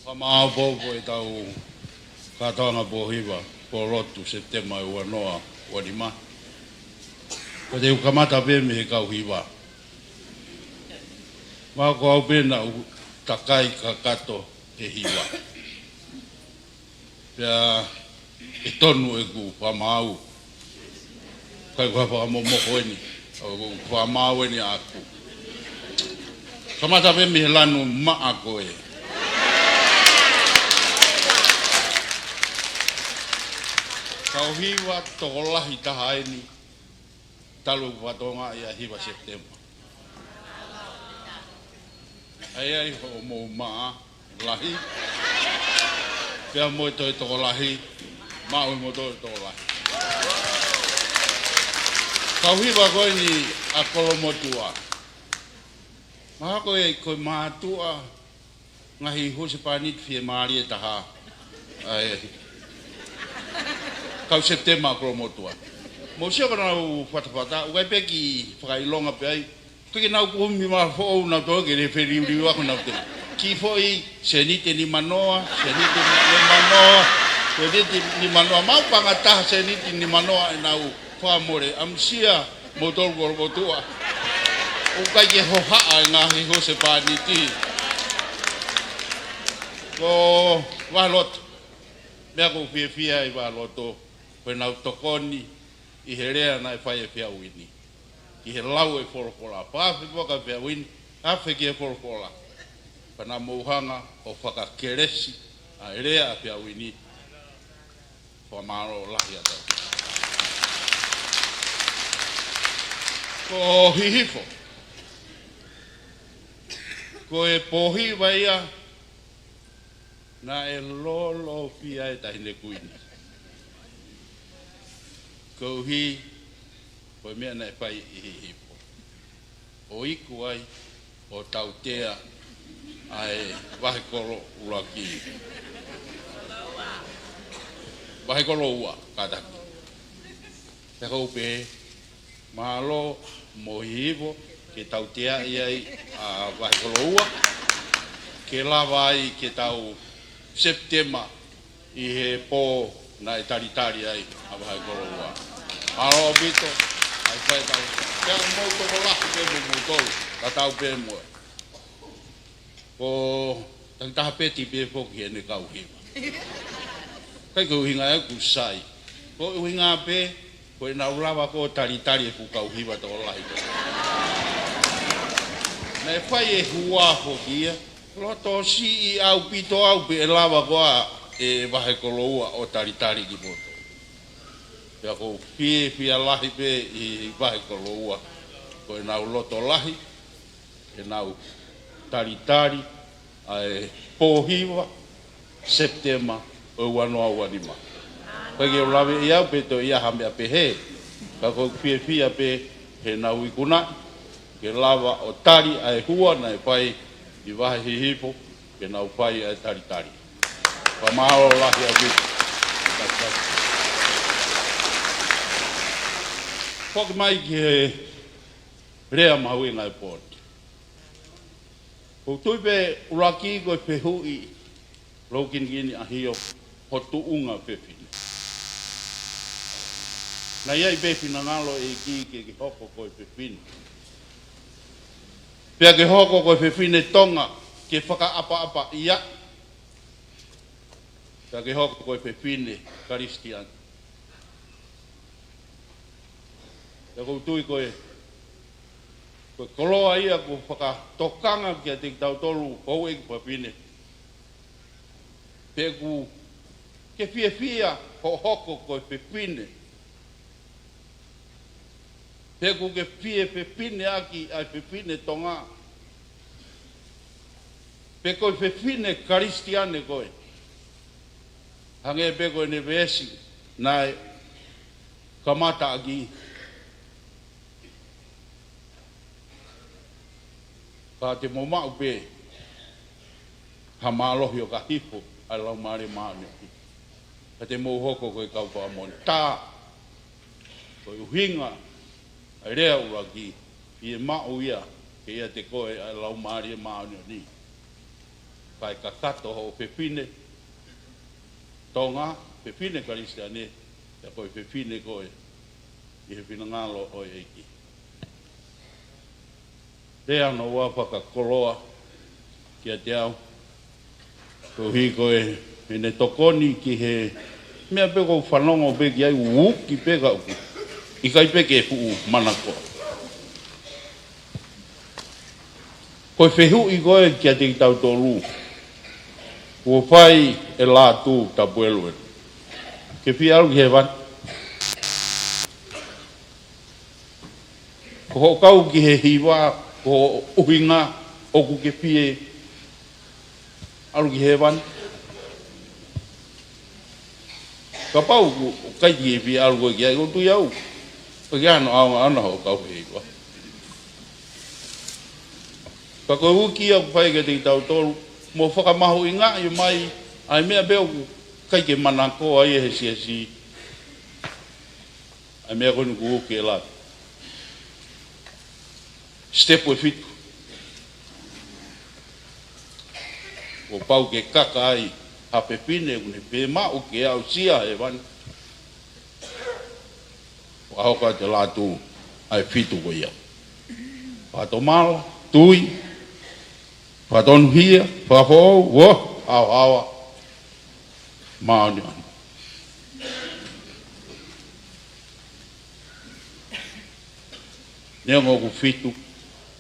Fakamaʻopoʻopo ʻetau kātoanga pō hiva, pō lotu, Sepitema ua noa ua nima. Ko te u kamata pē mei he kau hiva. Mahalo ko au pē naʻa ku takai kakato he hiva. Pea ʻe tonu ʻeku fakamaau. ʻIkai ko ha fakamomoko eni. ʻOku ou fakamaau eni ʻaʻaku. Kamata pē mei he lanu maʻa ko ē. Kau hiva tokolahi taha eni. Talu ʻeku fakatokangaʻi ʻa e hiva Sepitema. ʻA ia ʻi hoʻomou maʻa lahi, pea mo e toe tokolahi, maʻu ʻe moutolu e tokolahi. Kau hiva ko eni ʻa Kolomotuʻa. Mahalo ko e, ko e mātuʻa ngaahi husepāniti fiemālie taha. ʻA e kau Sepitema ʻa Kolomotuʻa. Mou sio ko ʻenau fatafata, ʻoku ʻikai pē ke fakaʻilonga pē ai. Ko ʻenau kumi ma foʻou nau toe ke ne feliuliu ako nau te. Kiʻi foʻi sēniti ʻe nimanoa, sēniti ʻe nimanoa, sēniti ʻe nimanoa, maʻu paʻanga taha sēniti ʻe nimanoa ʻenau fakamole, ʻamusia moutolu Kolomotuʻa. ʻOku ʻikai ke hohaʻa e ngaahi husepāniti. Ko Vahaloto, meʻa ʻoku ou fiefia ai Vahaloto, ko ʻenau tokoni ʻi he lea naʻe fai ʻe Feauini. Ki he lau e folofola, pea afe foki ʻa Feauini, afe ki he folofola. Pea naʻa mou hanga ʻo fakakelesi ʻa e lea ʻa Feauini. Fakamālō lahi atu. Ko Hihifo, ko e pō hiva ia naʻe lolofia e Taʻahine Kuini. Koeʻuhi ko e meʻa naʻe fai ʻi Hihifo. ʻO iku ai ʻo tautea ʻa e vahekolo ʻuluaki. Vahekolo ua, kātaki. Pea ʻoku ou pehē, mālō mo Hihifo ke tauteaʻi ai ʻa vahekolo ua, ke lava ai ke tau Sepitema ʻi he pō naʻe talitali ai ʻa vahekolo ua. Mālō ʻaupito, ʻa e fai tau. Pea mou tokolahi pē mo moutolu, tatau pē mo. Ko takitaha peti pē foki ʻene kau hiva. ʻIkai ko e ʻuhinga ia ʻoku sai. Ko e ʻuhinga pē, ko ʻenau lava ko ē ʻo talitali ʻeku kau hiva tokolahi ko ē. Naʻe fai e hua foki ia, loto siʻi ʻaupito au pē ʻe lava ko ā e vahekolo ua ʻo talitali ki poto. Pea ʻoku ou fiefia lahi pē ʻi vahekolo ua. Ko ʻenau loto lahi, ʻenau talitali ʻa e pō hiva, Sepitema ʻo e ua noa ua nima. ʻIkai ke u lave ʻi au pe toe ʻi ai ha meʻa pehē. Ka ʻoku ou fiefia pē heʻenau ikunaʻi, ke lava ʻo tali ʻa e hua naʻe fai ʻi Vahe Hihifo, ke nau fai ʻa e talitali. Fakamālō lahi ʻaupito. Foki mai ki he lea mahuʻinga e pō ni. ʻOku ou tui pē ʻuluaki ko e fehuʻi lōkinikini ʻa Hihifo, ho tuʻunga fefine. Naʻe ʻi ai pē finangalo e ʻEiki ke ke hoko ko e fefine. Pea ke hoko ko e fefine Tonga, ke fakaʻapaʻapaʻi ia. Pea ke hoko ko e fefine Kalisitiane. Pea ʻoku ou tui ko e, ko e koloa ia ʻoku fakatokanga kiate kitautolu houʻeiki fafine. Pea ʻoku ke fiefia hoʻo hoko ko e fefine. Pea ʻoku ke fie fefine ʻaki ʻa e fefine Tonga. Pea ko e fefine Kalisitiane koe. Hangē pē ko ʻene veesi naʻe kamata ʻaki. Ka te mou maʻu pē ha mālohi ʻo ka hifo ʻa e Laumālie Māʻoniʻoni. Ka te mou hoko ko e kau fakamoʻoni. Tā, ko e ʻuhinga ʻa e lea ʻuluaki, ʻi he maʻu ia, ke ʻiate koe ʻa e Laumālie Māʻoniʻoni. Kae kakato hoʻo fefine Tonga, fefine Kalisitiane, pea ko e fefine koe ʻi he finangalo ʻo e ʻEiki. Pea naʻa ua fakakoloa kiate au, koeʻuhi ko e, ʻene tokoni ki he meʻa pē ʻoku ou fanongo pē ki ai, uki pē ka ʻoku ʻikai pē ke fuʻu manako. Ko e fehuʻi ko ē kiate kitautolu, kuo fai e Lātū Tapueluelu, ke fie ʻalu ki hēvani? Ko hoʻo kau ki he hiva, ko hoʻo ʻuhinga ʻoku ke fie ʻalu ki hēvani? Kapau ʻoku ʻikai ke fie ʻalu koe ki ai, ʻoku ou tui au, ʻoku ʻikai hano ʻaonga ʻana hoʻo kau he hiva. Ka ko e uki ia ʻoku fai kiate kitautolu, mo fakamahuʻingaʻi mai ʻa e meʻa pē ʻoku ʻikai ke manako ai ʻe he siasi. ʻA e meʻa ko eni kuo uki e Lātū. Sitepu ʻe fitu. Kuo pau ke kaka ai ha fefine ʻoku ne fiemaʻu ke aʻusia hēvani. ʻO hoko atu e Lātū ʻa e fitu ko ia. Fakatomala, tui, fakatonuhia, fakafoʻou, ʻo haohaoa, māʻoniʻoni. Neongo ʻoku fitu,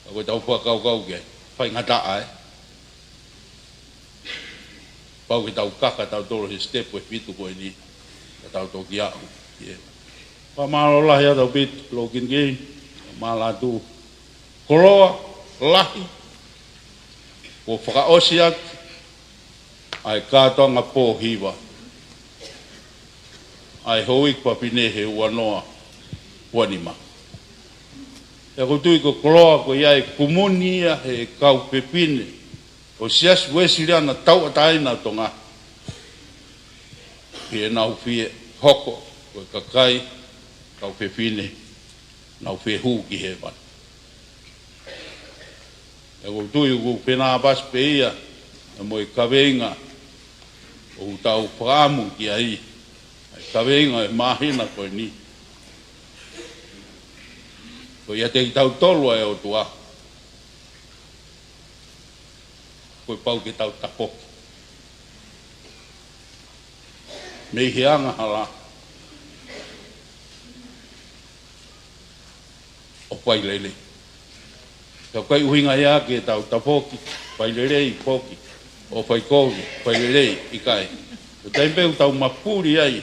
ka ko ʻetau fakakaukau ke faingataʻa, ē. Pau ke tau kaka tautolu he sitepu ʻe fitu ko eni, ka tau toki aʻu. ʻIo. Fakamālō lahi atu ʻaupito, Lou Kinikini, mālō atu. Koloa lahi, kuo fakaʻosi atu ʻa e kātoanga pō hiva ʻa e houʻeiki fafine he ua noa ua nima. Pea ʻoku ou tui ko e koloa ko ia ʻe kumuni ia he kau fefine ʻo e Siasi Uēsiliana Tauʻatāina ʻo Tonga, ʻi heʻenau fie hoko ko e kakai, kau fefine, nau fie hū ki hēvani. Pea ʻoku ou tui ʻoku fenāpasi pē ia mo e kaveinga ʻoku tau fakaʻamu ki ai, ʻa e kaveinga ʻo e māhina ko eni. Ko ia ʻiate kitautolu ʻa e ʻOtua, kuo pau ke tau tafoki mei he angahala ʻo fai lelei. Ka ʻoku ʻikai ʻuhinga ia ke tau tafoki, fai lelei foki, ʻo fai kovi, fai lelei, ʻikai. Ko e taimi pē ʻoku tau mapuli ai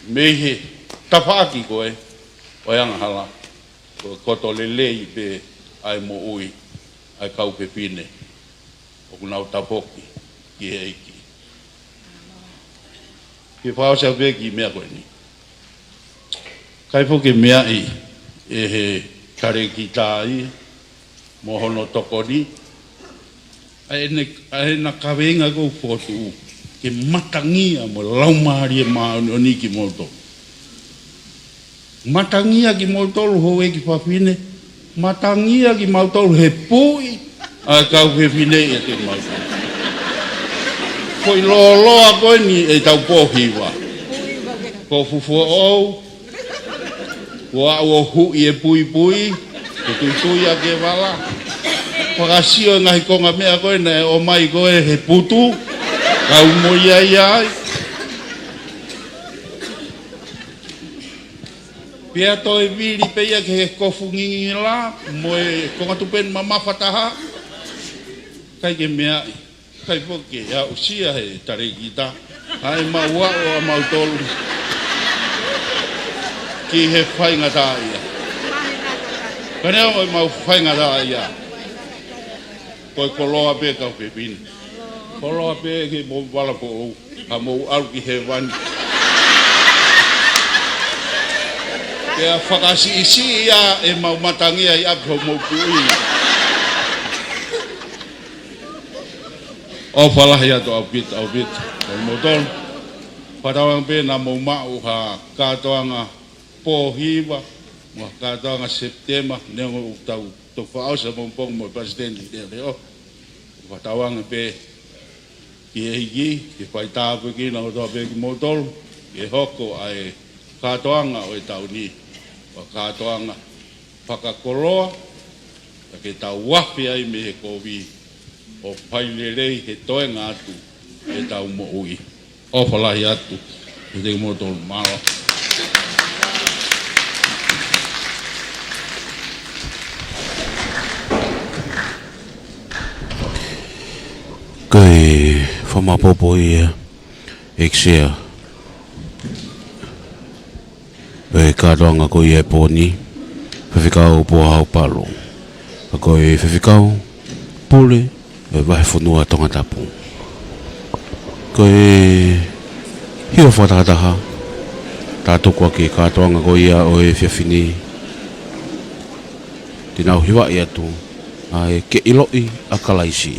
mei he tafaʻaki ko ē ʻo e angahala, ko e koto lelei pē ʻa e moʻui ʻa e kau fefine ʻoku nau tafoki ki he ʻEiki. Ke fakaʻosi pē ki he meʻa ko eni. ʻIkai foki ke meaʻi ʻe he talēkita ia mo hono tokoni ʻa ʻene, ʻa ʻena kaveinga ʻoku fokotuʻu ke matangia mo e Laumālie Māʻoniʻoni kimoutolu. Matangia kimoutolu houʻeiki fafine, matangia kimautolu he puʻi ʻa e kau fefine ʻiate kimautolu. Ko e lōloa ko eni ʻetau pō hiva. Ko e fuʻu foʻou, kuo aʻu ʻo huʻi e puipui, ko e tuitui ʻa e vala. Fakasio e ngaahi konga meʻa ko ē naʻe ʻomai ko ē he putu, kau mo ia ia ai. Pea toe vili pē ia ki he kofu ngingila mo e konga tupenu mamafa taha. ʻIkai ke meaʻi, ʻikai foki ke aʻusia he talēkita ʻa e mau aʻu ʻa mautolu ki he faingataʻaʻia. Ka neongo ʻemau faingataʻaʻia, ko e koloa pē kau fefine. Koloa pē ke mou vala foʻou, ka mou ʻalu ki hēvani. Pea fakasiʻisiʻi ia ʻemau matangia ʻi ʻapi homou puʻi. ʻOfa lahi atu ʻaupito, ʻaupito. Ko moutolu, fakatauange pē naʻa mou maʻu ha kātoanga pō hiva, mo ha kātoanga Sepitema, neongo ʻoku tau toki fakaʻosi ʻapongipongi mo e palesiteni leʻoleʻo. Fakatauange pē ki he ʻEiki ke fai tāpuekina kotoa pē kimoutolu, ke hoko ʻa e kātoanga ʻo e taʻu ni ʻo e kātoanga fakakoloa, ka ke tau afe ai mei he kovi ʻo fai lelei he toenga atu ʻetau moʻui. ʻOfa lahi atu kiate kimoutolu, mālō. Ko e fakamaopoopo ia ʻEiki Sea ʻo e kātoanga ko ia e pō ni, Faifekau Pohau Palu. Ka ko e Faifekau Pule ʻo e Vahefonua Tongatapu. Ko e hiva fakatātā, tā tuku ʻa e kātoanga ko ia ʻo e efiafi ni, te nau hivaʻi atu ʻa e Ke ʻIloʻi ʻa Kalaisi.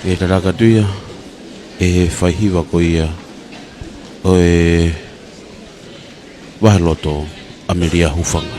ʻE tataki atu ia ʻe he faihiva ko ia ʻo e Vaheloto, ʻAmelia Hufanga.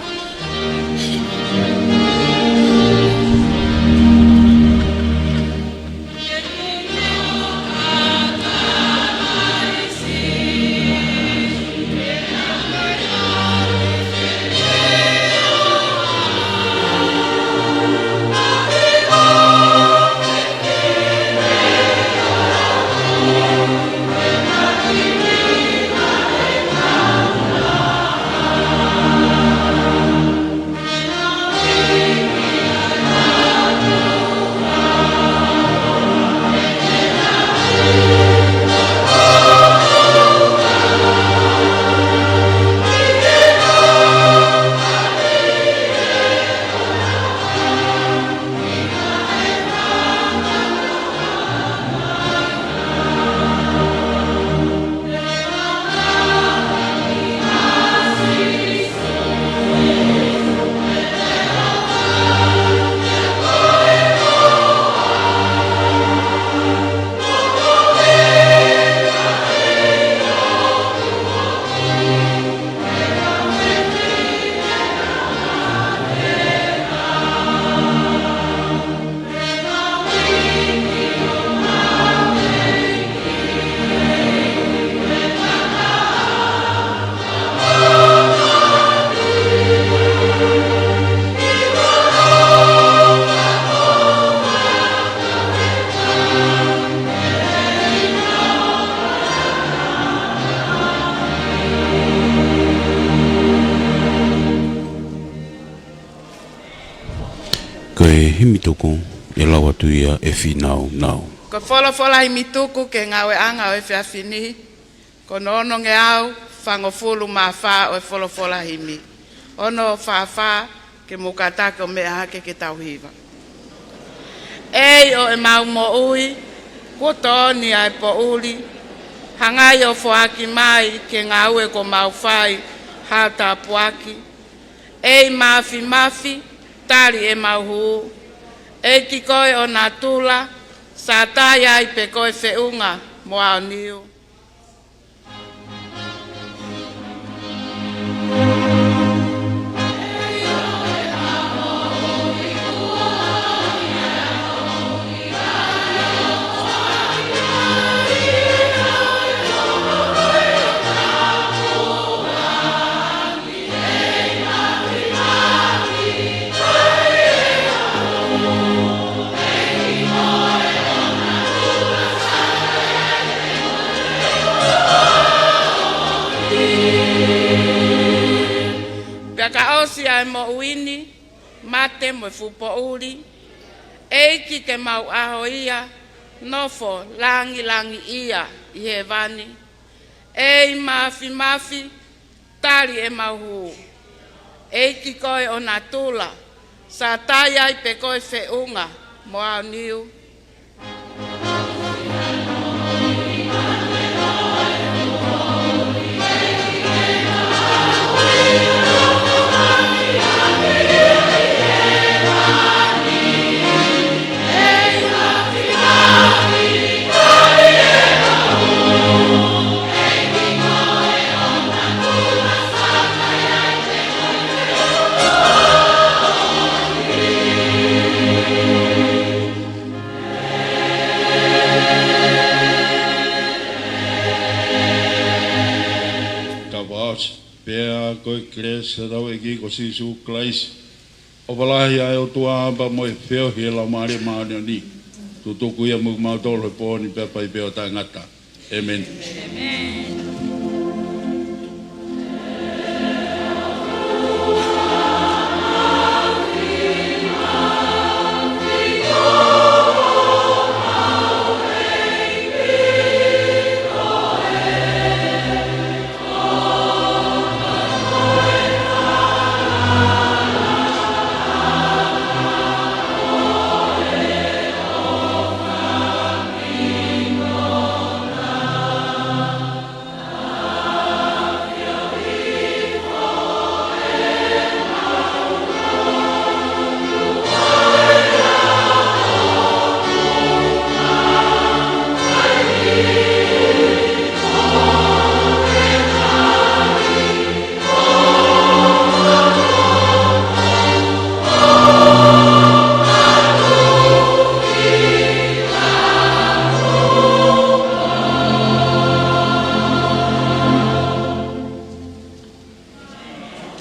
Ko e himi tuku ʻe lau atu ia ʻe Fīnau Nau. Ko e folofola himi tuku ki he ngāueʻanga ʻo e efiafi ni, ko hono onongeau fāngofulu mā fā ʻo e folofola himi. Ono fā fā, ke mou kātaki ʻo meʻa hake ke tau hiva. ʻEiki ʻo ʻemau moʻui, kuo tō ni ʻa e poʻuli, hangai ʻo foaki mai ke ngāue kuo mau fai ha tāpuaki. ʻEiki Māfimafi, tali ʻemau hū. ʻEiki ko e ʻo natula, sātai ai pē ko e feʻunga mo aoniu. Pea ka ʻosi ʻa e moʻui ni, mate mo e fuʻu poʻuli, ʻEiki ke mau ʻaho ia, nofo langilangiʻia ʻi hēvani. ʻEiki Māfimafi, tali ʻemau hū. ʻEiki ko e ʻo natula, sātai ai pē ko e feʻunga mo aoniu. Ko e kelesi ʻa hotau ʻEiki ko Sīsū Kalaisi, ʻofa lahi ʻa e ʻOtua ʻa e ʻApā mo e feohi ʻa e Laumālie Māʻoniʻoni, tutuku ia mo kimautolu he pō ni pea pea pea ʻo taʻengata. ʻĒmeni.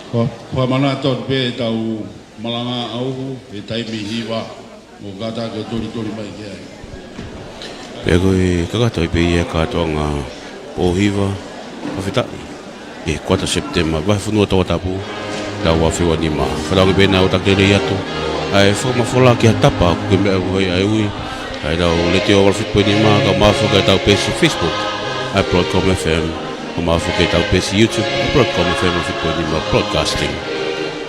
Ko e fakamanatu pē ʻetau malanga ʻaʻaku he taimi hiva, mo kātaki ʻo tulituli mai ki ai. Pea ko e kakato ai pē ia e kātoanga pō hiva, fakafetaʻi, ʻi he kuata Sepitema, vahe fonua Tongatapu, taʻu ua afe ua nima. Fakatauange pē naʻa tau takele atu ʻa e fakamafola ki ha tapa ʻoku ke meʻa ai ʻa e ui, ʻa e lau Letiō valu fitu poini nima, kae ʻumaʻā foki ʻetau peesi Facebook, ʻa e Broadcom F M, kae ʻumaʻā foki ʻetau peesi YouTube, ʻa e Broadcom F M valu fitu poini nima Broadcasting.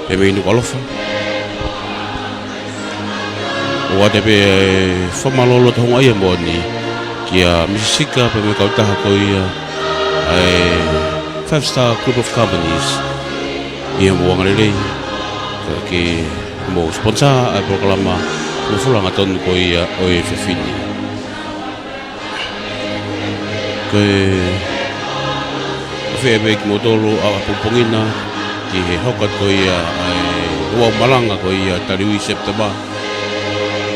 Pea mei Nukuʻalofa, ʻoatu pē ʻa e fakamālō loto houngaʻia moʻoni kia Misi Sika pea mo e kautaha ko ia ʻa e Five Star Group of Companies ʻi hoʻomou angalelei, kae ʻumaʻā hoʻomou sponsor ʻa e polokalama mo e fakaangatonu ko ia ʻo e efiafi ni. Ko e ʻofa pē kimoutolu ʻapongipongi na ki he hoko atu ko ia ʻa e ʻū malanga ko ia tali ui Sepitema,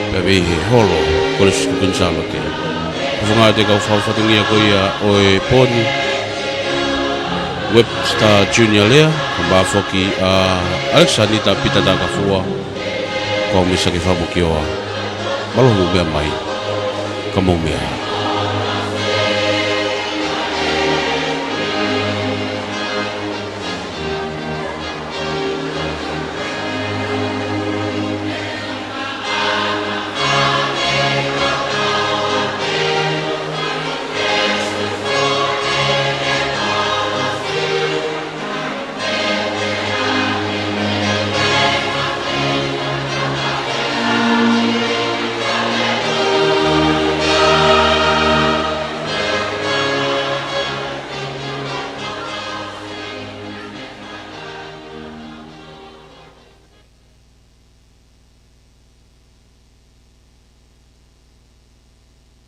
pea mei he holo Kolisi ko Kuini Sālote. Ko e fanga ʻa e kau fakafatongia ko ia ʻo e pō ni, Webster Junior Lea, kae ʻumaʻā foki ʻa Alexanita Pita Takafua, ko Misa ke Famu Kioa. Mālō hoʻomou meʻa mai, ka mou meʻa.